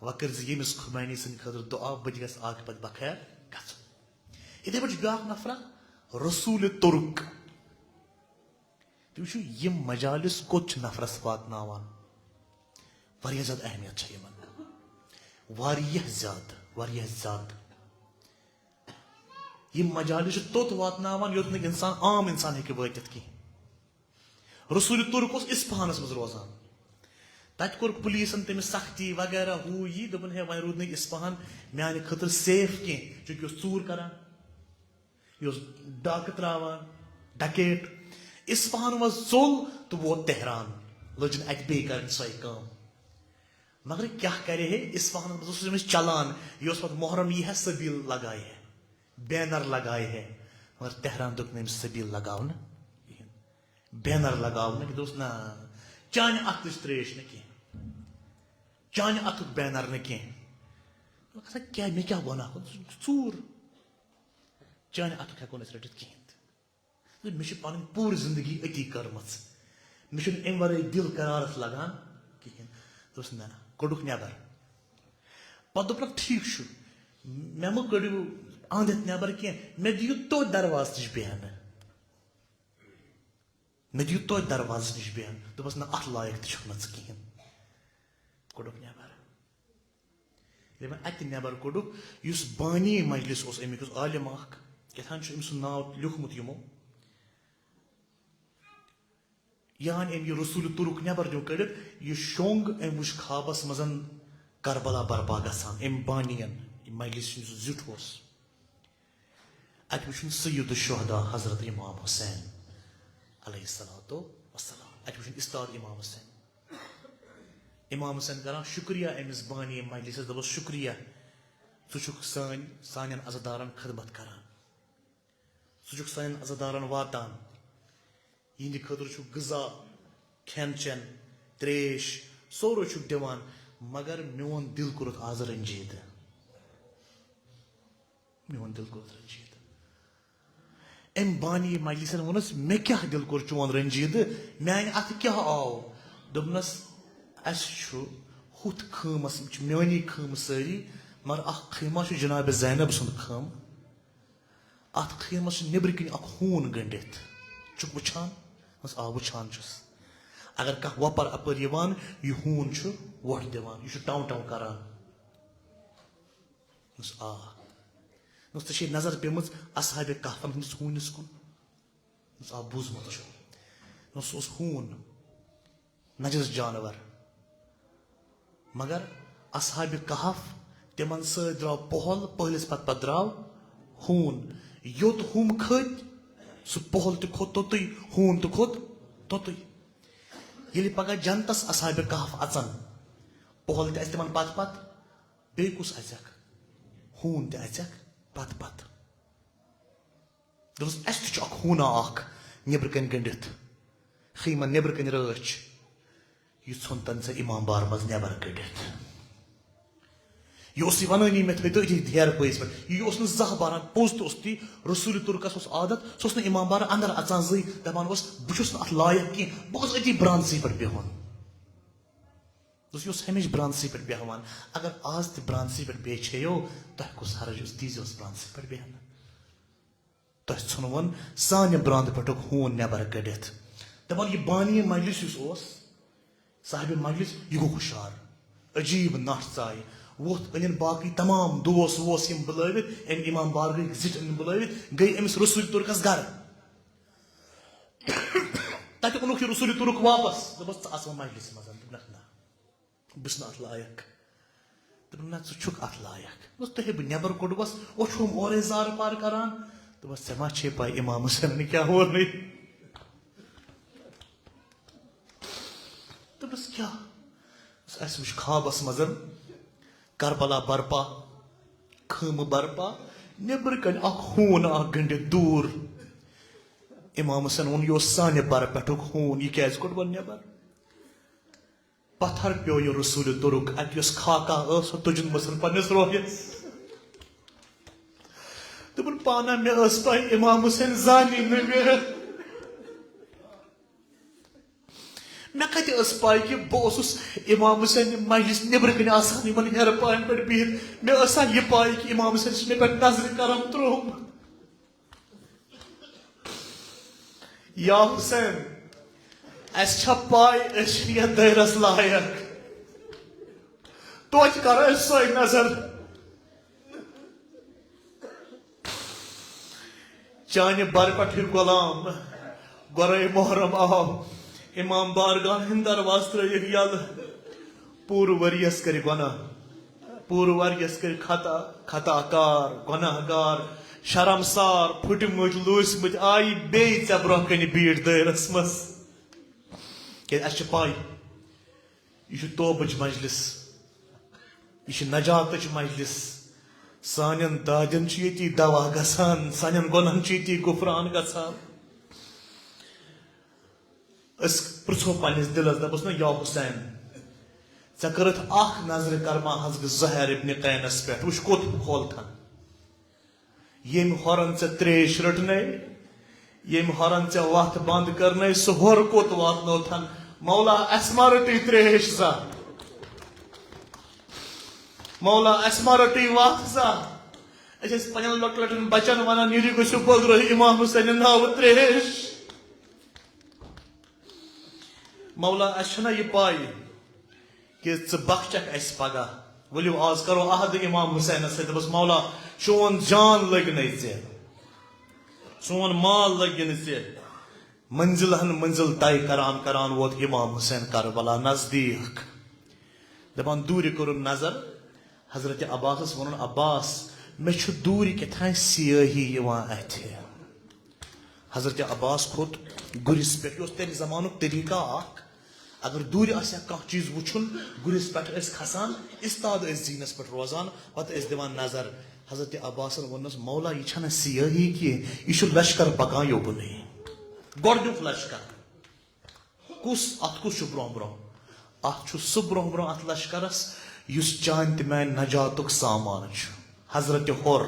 وۄنۍ کٔرۍ زِ ییٚمِس خمینی سٕنٛدِ خٲطرٕ دُعا، بہٕ تہِ گژھٕ عاقبت بخیر گژھُن۔ یِتھے پٲٹھۍ چھُ بیٛاکھ نفرا، رسول ترک۔ تُہۍ وٕچھِو، یِم مجالس کوٚت چھِ نفرس واتناوان؟ واریاہ زیادٕ اہمیت چھےٚ یِمن، واریاہ زیادٕ، واریاہ زیادٕ۔ یِم مجالس چھِ توٚت واتناوان، یوٚت نہٕ انسان، عام انسان ہیٚکہِ وٲتِتھ کینٛہہ۔ رسول ترک اوس اصفہانس منٛز روزان۔ تتہِ کوٚر پولیسن تٔمِس سختی وغیرہ، ہُہ یہِ، دوٚپُن، ہے، وۄنۍ روٗد نہٕ اصفہان میانہِ خٲطرٕ سیف کینٛہہ، چونکہ یہِ اوس ژوٗر کران، یہِ اوس ڈاکہٕ تراوان، ڈکیٹ۔ اصفہان منٛز ژوٚل تہٕ ووت تہران، لٔجِن اتہِ بیٚیہِ کرٕنۍ سۄے کٲم۔ مگر کیٛاہ کرِ ہے، اصفہانس منٛز اوس أمِس چلان، یہِ اوس پتہٕ محرم یی ہے سبیل لگایہِ ہے، بینر لگایہِ ہے، مگر تہران دیُت نہٕ أمِس سبیل لگاونہٕ کِہیٖنۍ۔ بینر لگاونہٕ کہِ دوٚپُس، نہ، چانہِ اَتھٕچ ترٛیش نہٕ کینٛہہ، چانہِ اَتھُک بینر نہٕ کینٛہہ۔ دوٚپُکھ، ہسا کیٛاہ، مےٚ کیٛاہ گۄناہ کوٚر؟ ژوٗر۔ چانہِ اَتھُک ہٮ۪کو نہٕ أسۍ رٔٹِتھ کِہیٖنۍ تہِ۔ دوٚپُن، مےٚ چھِ پَنٕنۍ پوٗرٕ زِندگی أتی کٔرمٕژ، مےٚ چھُنہٕ اَمہِ وَرٲے دِل قرارَس لَگان کِہیٖنۍ۔ دوٚپُس، نہ، نہ، کوٚڑُکھ نٮ۪بر۔ پَتہٕ دوٚپنَکھ، ٹھیٖک چھُ، مےٚ مہٕ کٔڑِو اَنٛد ہٮ۪تھ نٮ۪بر کینٛہہ، مےٚ دِیِو توتہِ دروازٕ نِش بیٚہنہٕ۔ مےٚ دِیِو توتہِ دروازَس نِش بیٚہن۔ دوٚپمَس، نہ، اَتھ لایق تہِ چھُکھ نہٕ ژٕ کِہیٖنۍ۔ کوٚڑُکھ نٮ۪بر۔ ییٚلہِ وۄنۍ اَتہِ نٮ۪بر کوٚڑُکھ، یُس بانی مجلس اوس اَمیُک، یُس عالم اکھ، کیٛاہ تام چھُ أمۍ سُنٛد ناو لیوٗکھمُت یِمو، یہِ آن أمۍ یہِ رسول ترک نٮ۪بر نیوٗ کٔڑِتھ، یہِ شۄنٛگ، أمۍ وٕچھ خوابَس منٛز کربلا برپا گژھان، أمۍ بانیَن، یہِ مجلس یُس زیُٹھ اوس۔ اَتہِ وٕچھُن سید الشہداء حضرت امام حسین علیہ الصلوۃ والسلام۔ اَتہِ وٕچھُن استاد امام حسین۔ امام حسین کران شکریہ أمِس بانی مجلسس، دوٚپُس، شکریہ، ژٕ چھُکھ سٲنۍ، سانٮ۪ن عزادارن خدمت کران، ژٕ چھُکھ سانٮ۪ن عزادارن واتان، یِہنٛدِ خٲطرٕ چھُکھ غذا، کھٮ۪ن چٮ۪ن، تریش، سورُے چھُکھ دِوان، مگر میون دِل کوٚرُتھ آز رنجیدٕ۔ میون دِل گوٚو رنجیدٕ۔ أمۍ بانی مجلسن ووٚنُس، مےٚ کیٛاہ دِل کوٚر چون رنجیدٕ؟ میانہِ اَتھٕ کیٛاہ آو؟ دوٚپنَس، اَسہِ چھُ ہُتھ خۭمس، یِم چھِ میٲنی خۭمہٕ سٲری، مگر اَکھ خیمہ چھُ جناب زینب سُنٛد خۭمہٕ۔ اَتھ خیمس چھُ نیٚبرٕ کِنۍ اَکھ ہوٗن گٔنٛڈِتھ۔ چھُکھ وٕچھان؟ دوٚپنَس، آ، وٕچھان چھُس۔ اگر کانٛہہ وۄپر اَپٲرۍ یِوان، یہِ ہوٗن چھُ وۄٹھ دِوان، یہِ چھُ ٹَو ٹَو کران۔ دوٚپمَس، آ۔ دوٚپمَس، ژےٚ چھے نظر پیٚمٕژ اصحابِ کہفن ہٕنٛدِس ہوٗنِس کُن؟ دوٚپمَس، آ، بوٗزمُت چھُ۔ دوٚپمَس، سُہ اوس ہوٗن، نجس جانور۔ مگر اصحابِ کہف، تِمن سۭتۍ درٛاو پۄہل، پۄہلِس پتہٕ پتہٕ درٛاو ہوٗن۔ یوٚت ہُم کھٔتۍ، سُہ پۄہل تہِ کھوٚت توٚتُے، ہوٗن تہِ کھوٚت توٚتُے۔ ییٚلہِ پگاہ جنتس اصحابِ کہف اژن، پۄہل تہِ اژِ تِمن پتہٕ پتہٕ، بیٚیہِ کُس اژٮ۪کھ؟ ہوٗن تہِ اژٮ۪کھ پتہٕ پتہٕ۔ دوٚپمَس، اَسہِ تہِ چھُ اکھ ہوٗنا اکھ نیٚبرٕ کَنۍ گٔنٛڈِتھ، خیمن نیٚبرٕ کَنۍ رٲچھ۔ یہِ ژھُن تَن ژےٚ امام بار منٛز نیٚبر کٔڑِتھ۔ یہِ اوس یہِ وَنٲنی، مےٚ تھٲوِو تُہۍ أتی دیرٕ پٲیِس پٮ۪ٹھ۔ یہِ اوس نہٕ زانٛہہ باران، پوٚز تہِ اوس تی، رسول ترکس اوس عادت، سُہ اوس نہٕ امام بار اندر اژان زٕے، دپان اوس، بہٕ چھُس نہٕ اتھ لایق کینٛہہ، بہٕ گوٚژھُس أتی برانسٕے پٮ۪ٹھ بِہُن۔ دوٚپُس، یہِ اوس ہمیشہِ برانسٕے پٮ۪ٹھ بیٚہوان۔ اگر آز تہِ برانسٕے پٮ۪ٹھ بیٚہہِ چھیو، تۄہہِ کُس حرج اوس، دیٖزیوس برانسٕے پٮ۪ٹھ بیٚہنہٕ۔ تۄہہِ ژھُنوُن سانہِ براندٕ پٮ۪ٹھُک ہوٗن نٮ۪بر کٔڑِتھ۔ دپان، یہِ بانی مجلس یُس اوس، صاحبِ مجلس، یہِ گوٚو ہُشار۔ عجیٖب نٹھ ژایہِ۔ ووٚتھ، أنِن باقٕے تمام دوس ووس یِم بُلٲوِتھ، أمۍ امام بارگاہٕکۍ زِٹھۍ أنِن بُلٲوِتھ، گٔے أمِس رسول ترکس گرٕ۔ تتہِ اوٚنُکھ یہِ رسول ترک واپس۔ دوٚپمس، ژٕ اژھ وۄنۍ مجلسہِ منٛز؟ دوٚپنکھ، نہ، بہٕ چھُس نہٕ اتھ لایق۔ دوٚپُن، نہ، ژٕ چھُکھ اتھ لایق۔ دوٚپمس، تۄہے بہٕ نٮ۪بر کوٚڑوس، اوٚچھ ہوم اورے زارٕ پار کران۔ دوٚپمس، ژےٚ ما چھے پاے امام حسینن کیٛاہ ووٚنُے؟ دوٚپمس، کیٛاہ؟ دوٚپمس، اسہِ وُچھ خوابس منٛز کربلا برپا، خیمہٕ برپا، نیٚبرٕ کنہِ اکھ ہوٗن اکھ گٔنٛڈِتھ دوٗر۔ امام حسین ووٚن، یہِ اوس سانہِ برٕ پٮ۪ٹھُک ہوٗن، یہِ کیٛازِ کوٚڑ وۄنۍ نٮ۪بر؟ پتھر پیوٚو یہِ رسول ترک، اتہِ یۄس خاکہ ٲس، سۄ تُجن مٕژن پننِس رویس۔ دوٚپُن، پانہ مےٚ ٲس پاے، امام حسین زانی نہٕ مےٚ۔ مےٚ کتہِ ٲس پاے کہِ بہٕ اوسُس امام حسین مجلس نیبرٕ کنہِ آسان یِمن ہیرٕ پاین پٮ۪ٹھ بِہِتھ؟ مےٚ ٲسا یہِ پاے کہِ امام حسین چھُ مےٚ پٮ۪ٹھ نظرِ کرم ترٛوومُت؟ یا حسین، اسہِ چھا پاے أسۍ چھِ یتھ دٲیرس لایق؟ توتہِ کرو أسۍ سۄے نظر۔ چانہِ بر پٮ۪ٹھٕے غلام، گۄرے محرم آو، امام بارگاہن ہٕنٛدۍ دروازٕ ترٲیِکھ یلہٕ۔ پوٗرٕ ؤرۍیَس کٔرۍ گۄناہ، پوٗرٕ ؤرۍیَس کٔرۍ خطا، خطا کار، گۄناہ گار، شرمسار، پھُٹمٕتۍ، لوٗسمٕتۍ، آیہِ بیٚیہِ ژےٚ برونٛہہ کنہِ بیٖٹھ دٲیرس منٛز۔ کیازِ اَسہِ چھِ پَے، یہِ چھُ توبٕچ مجلس، یہِ چھِ نجاتٕچ مجلس۔ سانٮ۪ن دادٮ۪ن چھُ ییٚتی دوا گژھان، سانٮ۪ن گۄنہن چھُ ییٚتی غفران گژھان۔ أسۍ پرٛژھو پننِس دِلس، دپوس نا، یا حسین، ژےٚ کٔرٕتھ اکھ نظرِ کرما حضرت زہیر ابن قینس پٮ۪ٹھ، وٕچھ کوٚت کھول تھن۔ ییٚمۍ ہۄرن ژےٚ ترٛیش رٔٹنَے، ییٚمۍ ہۄرن ژےٚ وَتھ بنٛد کٔرنَے، سُہ ہۄر کوٚت واتنوتھن؟ مولا، اَسہِ ما رٔٹٕے ترٛیش زا؟ مولا، اَسہِ ما رٔٹٕے وَتھ زا؟ أسۍ ٲسۍ پنٛنٮ۪ن لۄکٹٮ۪ن لۄکٹٮ۪ن بچن ونان، "نیٖرِو گٔژھِو بٲگرٲیِو امام حسینہِ ناوٕ ترٛیش۔" مولا، اَسہِ چھَنا یہِ پَے کہِ ژٕ بخشکھ اَسہِ پگاہ؟ ؤلِو، آز کرو عہد امام حسینس سۭتۍ۔ دوٚپُس، "مولا، چون جان لٔگۍ نَے ژےٚ، چون مال لٔگۍ نہٕ ژےٚ۔" منزلہن منزل طے کران کران ووت امام حسین کربلا نزدیٖک۔ دپان، دوٗرِ کوٚرُن نظر، حضرت عباسس ووٚنُن، "عباس، مےٚ چھُ دوٗرِ کیٛاہ تام سیٲہی یِوان اَتھِ۔" حضرت عباس کھوٚت گُرِس پٮ۪ٹھ۔ یہِ اوس تَمہِ زمانُک طریٖقہ اکھ۔ اگر دوٗرِ آسہِ ہا کانٛہہ چیٖز وٕچھُن، گُرِس پٮ۪ٹھ ٲسۍ کھسان، استاد ٲسۍ زیٖنَس پٮ۪ٹھ روزان، پتہٕ ٲسۍ دِوان نظر۔ حضرت عباسن ووٚننَس، "مولا، یہِ چھَنہٕ سیٲہی کینٛہہ، یہِ چھُ لشکر پکان یوکُنُے۔ گۄڈٕنیُک لشکر۔" کُس؟ اَتھ کُس چھُ برونٛہہ برونٛہہ؟ اَتھ چھُ سُہ برونٛہہ برونٛہہ اَتھ لشکرس، یُس چانہِ تہٕ میانہِ نجاتُک سامان چھُ۔ حضرت ہۄر۔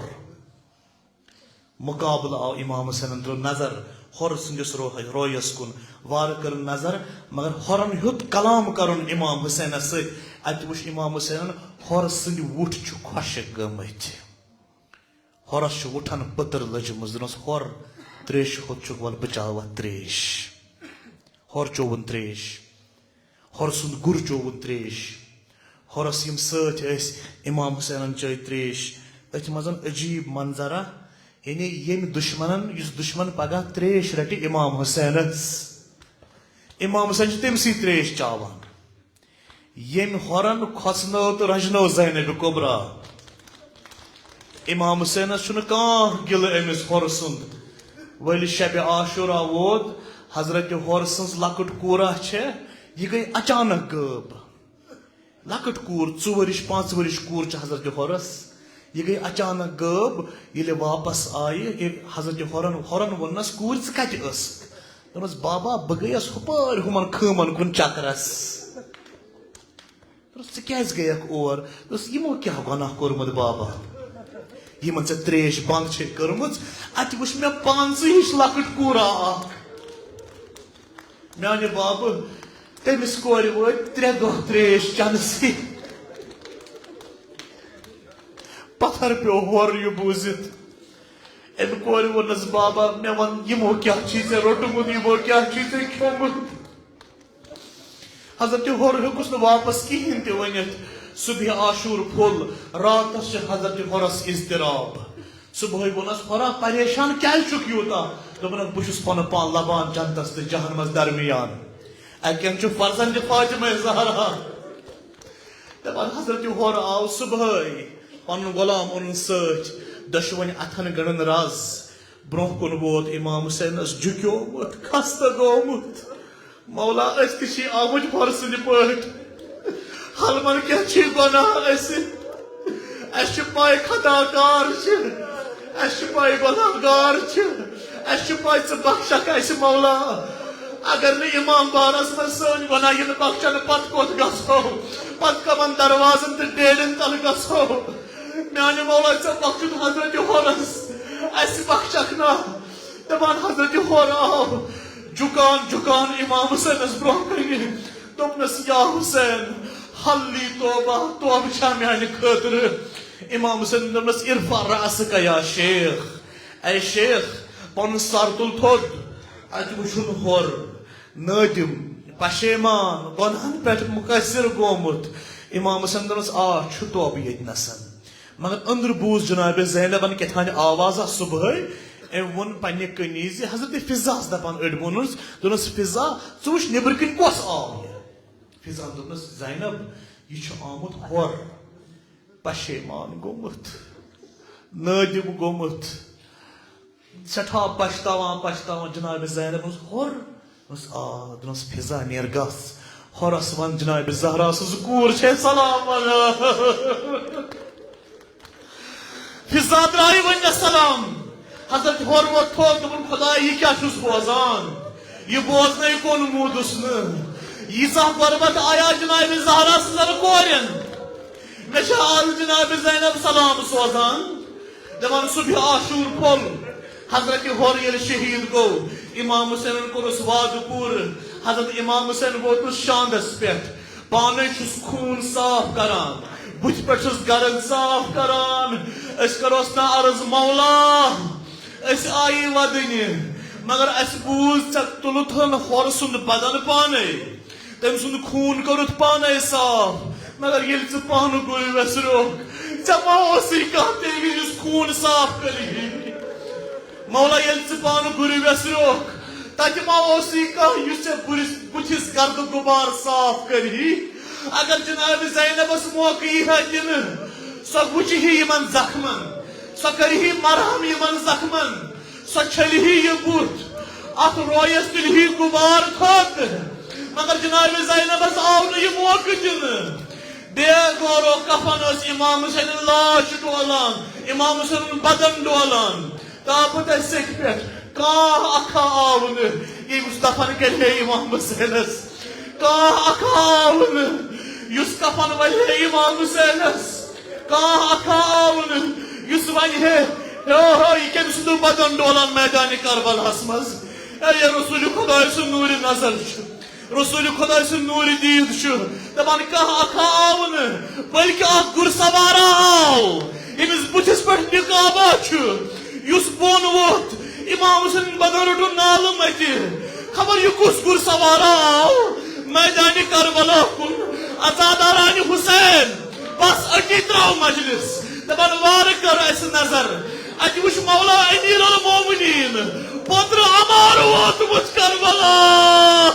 مقابلہٕ آو امام حسینن، ترٲو نظر ہۄر سٕنٛدِس روح-، رویس کُن، وارٕ کٔرٕن نظر، مگر ہۄرن ہیوٚت کلام کرُن امام حسینس سۭتۍ۔ اتہِ وُچھ امام حسینن، ہۄر سٕنٛدۍ وُٹھ چھِ خۄشک گٔمٕتۍ۔ ہۄرس چھِ وُٹھن پٔتٕر لٔجمٕژ۔ دوٚپنس، "ہۄر، تریشہِ ہوٚت چھُکھ، ول بہٕ چاوتھ تریش۔" ہۄر چووُن تریش۔ ہۄرٕ سُنٛد گُر چووُن تریش۔ ہۄرس یِم سۭتۍ ٲسۍ، امام حسینن چٲے تریش۔ أتھۍ منٛز عجیب منظرہ، یعنی ییٚمۍ دُشمنن، یُس دُشمن پگاہ تریش رٹہِ امام حسینس، امام حسین چھُ تٔمسٕے تریش چاوان۔ ییٚمۍ ہۄرن کھۄژنٲو تہٕ رجنٲو زینب کبریٰ۔ امام حسینس چھُنہٕ کانٛہہ گِلہٕ أمِس ہۄرٕ سُنٛد۔ ؤلۍ شبِ عاشورا ووت، حضرت ہۄرٕ سٕنٛز لۄکٕٹ کوٗرا چھےٚ، یہِ گٔے اچانک غٲب۔ لۄکٕٹ کوٗر، ژور ؤرِش، پانٛژھ ؤرِش کوٗر چھِ حضرت ہۄرس۔ یہِ گٔے اچانک غٲب۔ ییٚلہِ واپس آیہِ، یہِ حضرت ہۄرن، ہۄرن ووٚننس، "کوٗرِ، ژٕ کتہِ ٲسٕکھ؟" دوٚپنس، "بابا، بہٕ گٔیس ہُپٲرۍ ہُمن خۭمن کُن چکرس۔" دوٚپُس، "ژٕ کیٛازِ گٔیَکھ اور؟" دوٚپُس، "یِمو کیٛاہ گۄناہ کوٚرمُت بابا؟ یِمن ژےٚ ترٛیش بنٛد چھے کٔرمٕژ، اَتہِ وٕچھ مےٚ پانسٕے ہِش لۄکٕٹ کوٗرا اکھ۔ میٛانہِ بابہٕ، تٔمِس کورِ وٲتۍ ترٛےٚ دۄہ ترٛیش چٮ۪نسٕے۔" پتھر پیوٚو ہورٕ یہِ بوٗزِتھ۔ أمۍ کورِ ووٚننس، "بابا، مےٚ وَن، یِمو کیٛاہ چھُے ژےٚ روٚٹمُت، یِمو کیٛاہ چھُے ژےٚ کھیوٚمُت؟" حضرت ہۄر ہیوٚکُس نہٕ واپس کِہیٖنۍ تہِ ؤنِتھ۔ صبح عاشور پھوٚل، راتس چھِ حضرت ہۄرس اضطراب۔ صبحٲے ووٚنس، "ہۄرا، پریشان کیٛازِ چھُکھ یوٗتاہ؟" دوٚپنس، "بہٕ چھُس پنُن پان لبان جنتس تہٕ جہنمس درمیان۔ اَتہِ کٮ۪ن چھُ فرزند فاطمہ زہرا۔" دپان حضرت ہۄر آو صبحٲے، پنُن غلام اوٚنُن سۭتۍ، دۄشوٕنۍ اتھن گٔنڈٕن رز۔ برونٛہہ کُن ووت امام حسینس جُکیومُت، خستہٕ گوٚمُت۔ "مولا، أسۍ تہِ چھی آمٕتۍ ہۄر سٕنٛدِ پٲٹھۍ۔ حلمن کیٛاہ چھی گۄناہ اَسہِ؟ اَسہِ چھِ پَے خطا کار چھِ، اَسہِ چھِ پَے گۄناہ گار چھِ، اَسہِ چھِ پَے ژٕ بخشکھ اَسہِ، مولا۔ اگر نہٕ امام بارس منٛز سٲنۍ گۄناہ یِنہٕ بخشنہٕ، پتہٕ کوٚت گژھو؟ پتہٕ کمن دروازن تہٕ ڈیڈن تل گژھو؟ میانہِ مولا، ژےٚ بخشُن حضرت ہۄرس، اَسہِ بخشکھ نا؟" دپان حضرت ہۄر آو جُکان جُکان امام حسینس برونٛہہ کنہِ۔ دوٚپنَس، یا حسین، حلی توبہ، توبہٕ چھا میانہِ خٲطرٕ؟ امام حسین دوٚپنَس، ارفع رأسک یا شیخ، اے شیخ، پنُن سر تُل تھوٚد، اَتہِ وٕچھُن ہورٕ۔ نٲدِم، پشیمان، گۄناہن پٮ۪ٹھ مقصر گوٚمُت۔ امام حسین دوٚپنَس، آ، چھُ توبہٕ ییٚتہِ نَسَن۔ مگر أنٛدرٕ بوٗز جناب زینبن کیٛاہ تام آوازا صبحٲے۔ أمۍ ووٚن پننہِ کٔنی زِ حضرت فضاہس دپان أڑۍ ووٚنُس، دوٚپنَس، فضا، ژٕ وٕچھ نیٚبرٕ کِنۍ کۄس آو یہِ؟ فضاہن دوٚپنَس، زینب، یہِ چھُ آمُت ہورٕ، پشیمان گوٚمُت، نٲدِم گوٚمُت، سٮ۪ٹھاہ پچھتاوان، پچھتاوان۔ جناب زینب ووٚنُس، ہورٕ؟ دوٚپنَس، آ۔ دوٚپنَس، فضا، نیر گژھ۔ ہورَس وَن جناب زہرا سٕنٛز کوٗر چھے سلام وَنان۔ فضا درٛایہِ وۄنۍ السلام۔ حضرت ہورٕ ووت تھوٚد، دوٚپُن، خۄدایا، یہِ کیٛاہ چھُس بوزان؟ یہِ بوزنَے کون موٗدُس نہٕ۔ ییٖژاہ غربت آیا جناب زہرا سٕنٛزن کورٮ۪ن۔ مےٚ چھےٚ آز جناب زینب سلام سوزان، دپان، صبح عاشور پھوٚل، حضرت ہور ییٚلہِ شہید گوٚو، امام حسینن کوٚرُس وعدٕ پوٗرٕ۔ حضرت امام حسین ووتُس شاندس پٮ۪ٹھ، پانے چھُس خوٗن صاف کران، بُتھِ پٮ۪ٹھ چھُس گرد صاف کران۔ أسۍ کروس نا عرض، مولا، أسۍ آیی ودٕنہِ، مگر اسہِ بوٗز ژےٚ تُلُتھ ہن ہورٕ سُنٛد بدن پانے۔ تٔمۍ سُنٛد خوٗن کوٚرُتھ پانے صاف، مگر ییٚلہِ ژٕ پانہٕ گُرِ وٮ۪سریوکھ، ژےٚ ما اوسُے کانٛہہ تیٚلہِ یُس خوٗن صاف کٔرِہی؟ مولا، ییٚلہِ ژٕ پانہٕ گُرِ وٮ۪سریوکھ، تتہِ ما اوسُے کانٛہہ یُس ژےٚ بُرِس، بُتھِس گردٕ غُبار صاف کٔرِہی؟ اگر جناب زینبس موقعہٕ یی ہا دِنہٕ، سۄ وٕچھِ ہی یِمن زخمن، سۄ کرِ ہی مرہم یِمن زخمن۔ سۄ چھلہِ ہی یہِ بُتھ، اتھ رویس تُلہِ ہی غُبار تھوٚد، مگر جناب زینبس آو نہٕ یہِ موقعہٕ دِنہٕ۔ بے غور و کفن ٲس امام حسینٕنۍ لاش ڈولان، امام حسینُن بدن ڈولان۔ تاپہٕ تتہِ سیٚکہِ پٮ۪ٹھ کانٛہہ اکھا آو نہٕ، ییٚمِس دفن کرِ ہے امام حسینس۔ کانٛہہ اکھا آو نہٕ، یُس کفن ولہِ ہے امام حسینس۔ کانٛہہ اکھا آو نہٕ، یُس ونہِ ہے، ہیو ہیو، یہِ کٔمۍ سُنٛد بدن ڈولان میدانِ کربلاہس منٛز؟ اے، یہِ رسول خداے سُنٛد نوٗرِ نظر چھُ، رسول خداے سُنٛد نوٗرِ دید چھُ۔ دپان، کانٛہہ اکھا آو نہٕ، بلکہِ اکھ گُر سوارا آو، ییٚمِس بُتھِس پٮ۪ٹھ نقابا چھُ، یُس بۄن ووٚتھ امام حسین بدن روٚٹُن نالہٕ متہِ۔ خبر یہِ کُس گُر سوارا آو میدانِ کربلا کُن؟ عزادارانِ حسین، بس أتی ترٛاو مجلس۔ دپان، وارٕ کر اسہِ نظر، اتہِ وُچھ مولا امیر المومنین، پوترٕ عمار ووتمُت کربلا۔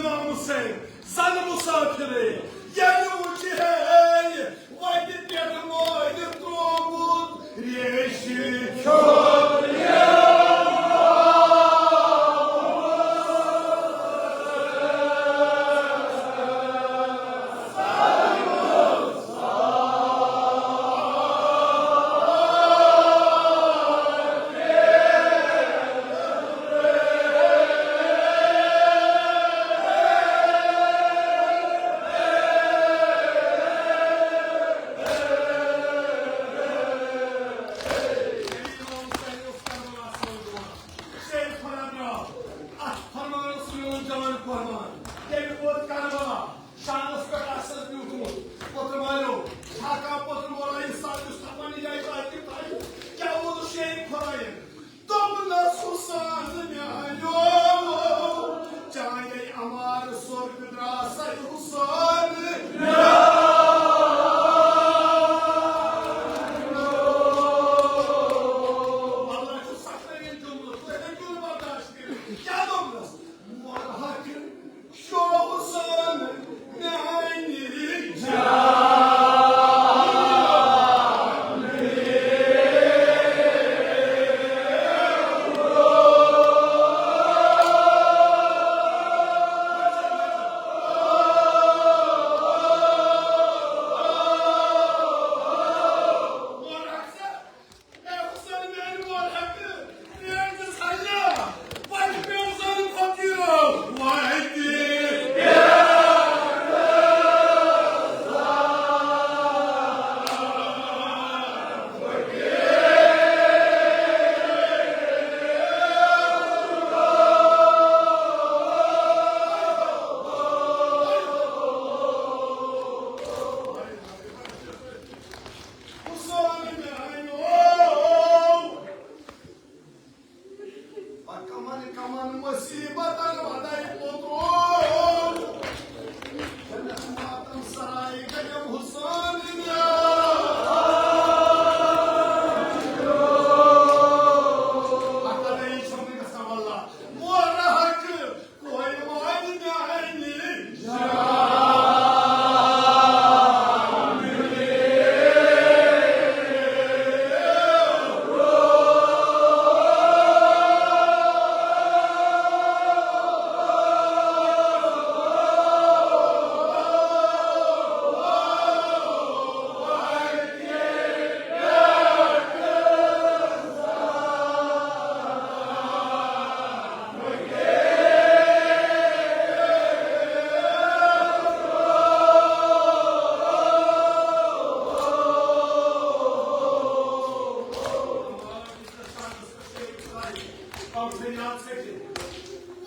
حسین، زن مسافرے، ییٚلہِ وُچھِ ہے وتہِ پٮ۪ٹھ مٲرِتھ تروومُت ریشہِ کھیوٚن۔ شیخ فرحان راو، اتھ فرمانس میون جان قربان۔ ییٚلہِ ووت کربلا، شانس پٮ۪ٹھ آسس بیوٗٹھمُت۔ پوٚتُر مالیو، چھا کانٛہہ پوٚتُر مولا یہِ ساتھ یُس تھپن یہِ جایہِ تاکہِ تھایہِ؟ کیٛاہ ووٚنُس شیخ خۄدایَن؟ دوٚپنس حسین میانیو، چانے امار سۄرگہٕ درٛاسے حسین میانیو۔ اللہ چھُ ستٲوِتھ گوٚمُت، تُہۍ ہیٚکِو نہٕ برداشت کٔرِتھ۔ کیٛاہ دوٚپنس؟ مورہک شوہہٕ سان میانہِ جان۔ مورہک سا اے حسین میانہِ مورہکہٕ، پرٛٲرۍ دِس ہیا، وتہِ پیوٚو زن فقیٖرو، وتہِ۔ حسین میانیو۔ پتہٕ کمن کمن مصیبتن ودے پوٚتُس۔ جنت ماتم سرائے گیم حسین میانیو۔ پتہٕ ودے یہِ چھُنہٕ گژھان واللہ۔ مورہک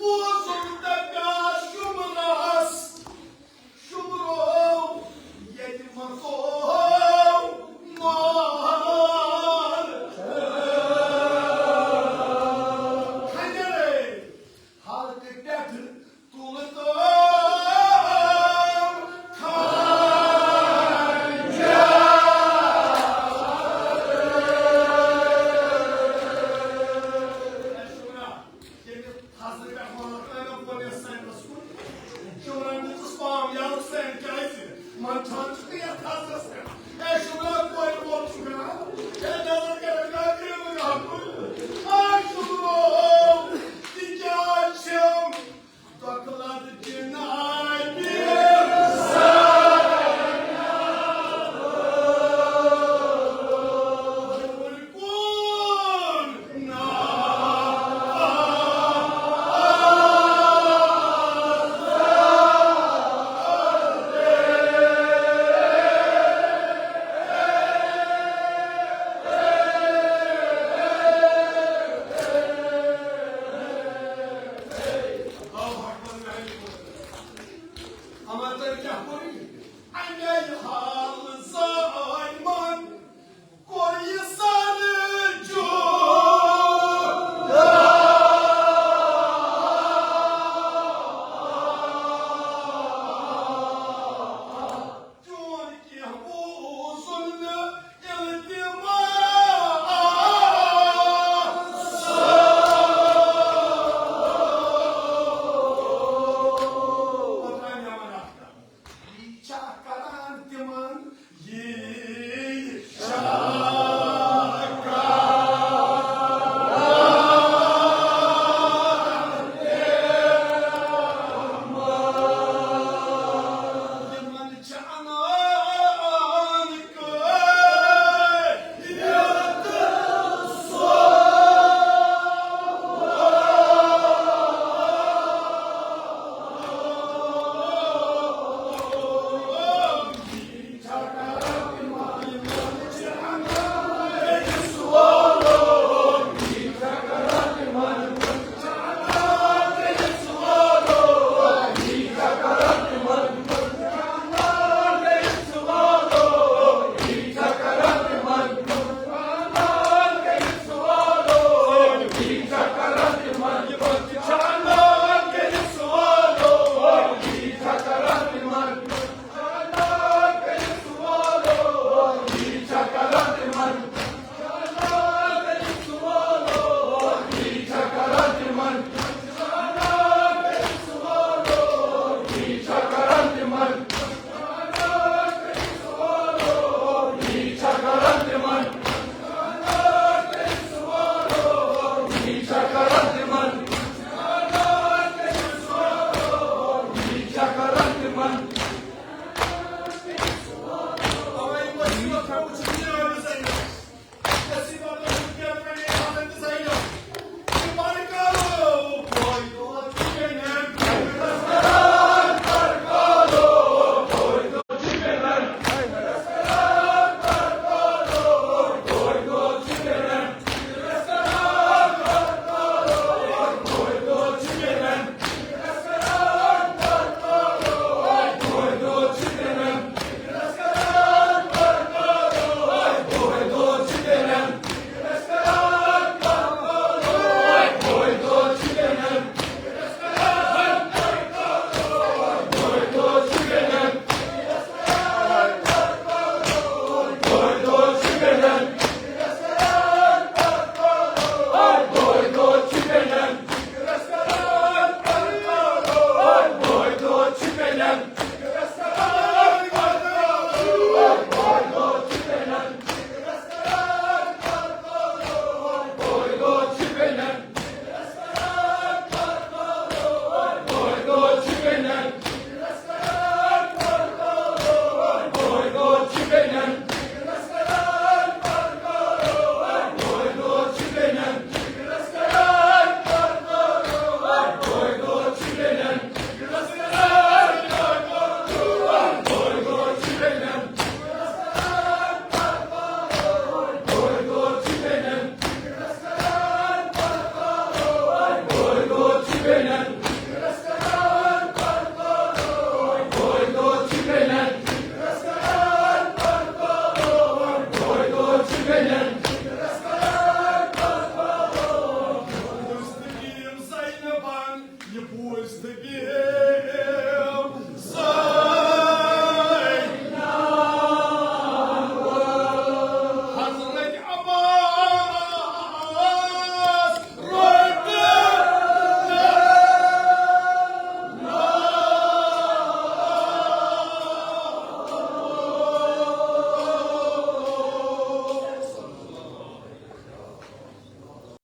وُزُم دپیٛاس شُمرس، شُمرو ییٚتہِ مۄکلوو مال۔ کھنجرے حلقہٕ پٮ۪ٹھٕ تُلہٕ تام کھنجر۔ اے شُمرا، ییٚلہِ تھزرٕ پٮ۪ٹھ مال ترٛٲوِتھ ووت یَتھ سینٹرس کُن۔ شُمرن دِژٕس پام یَلہٕ، سین کیٛازِ؟ منٛدچھان چھُکھ نہٕ یَتھ تھزرس پٮ۪ٹھ۔ اے شُمرا، کورِ وول چھُکھ نا؟ اے نظر کَرَکھ نا کرٛیٖلہٕ گاہ کُن؟ اے شُمرو، تِکیٛازِ چھِم دۄکھٕ لد جنابِ؟ اما تۄہہِ کیٛاہ کوٚرُے؟ اَمے حالہٕ زٲنۍ من کوٚر یہِ سر جوٗ۔ چون کینٛہہ بوٗزُن نہٕ التماس۔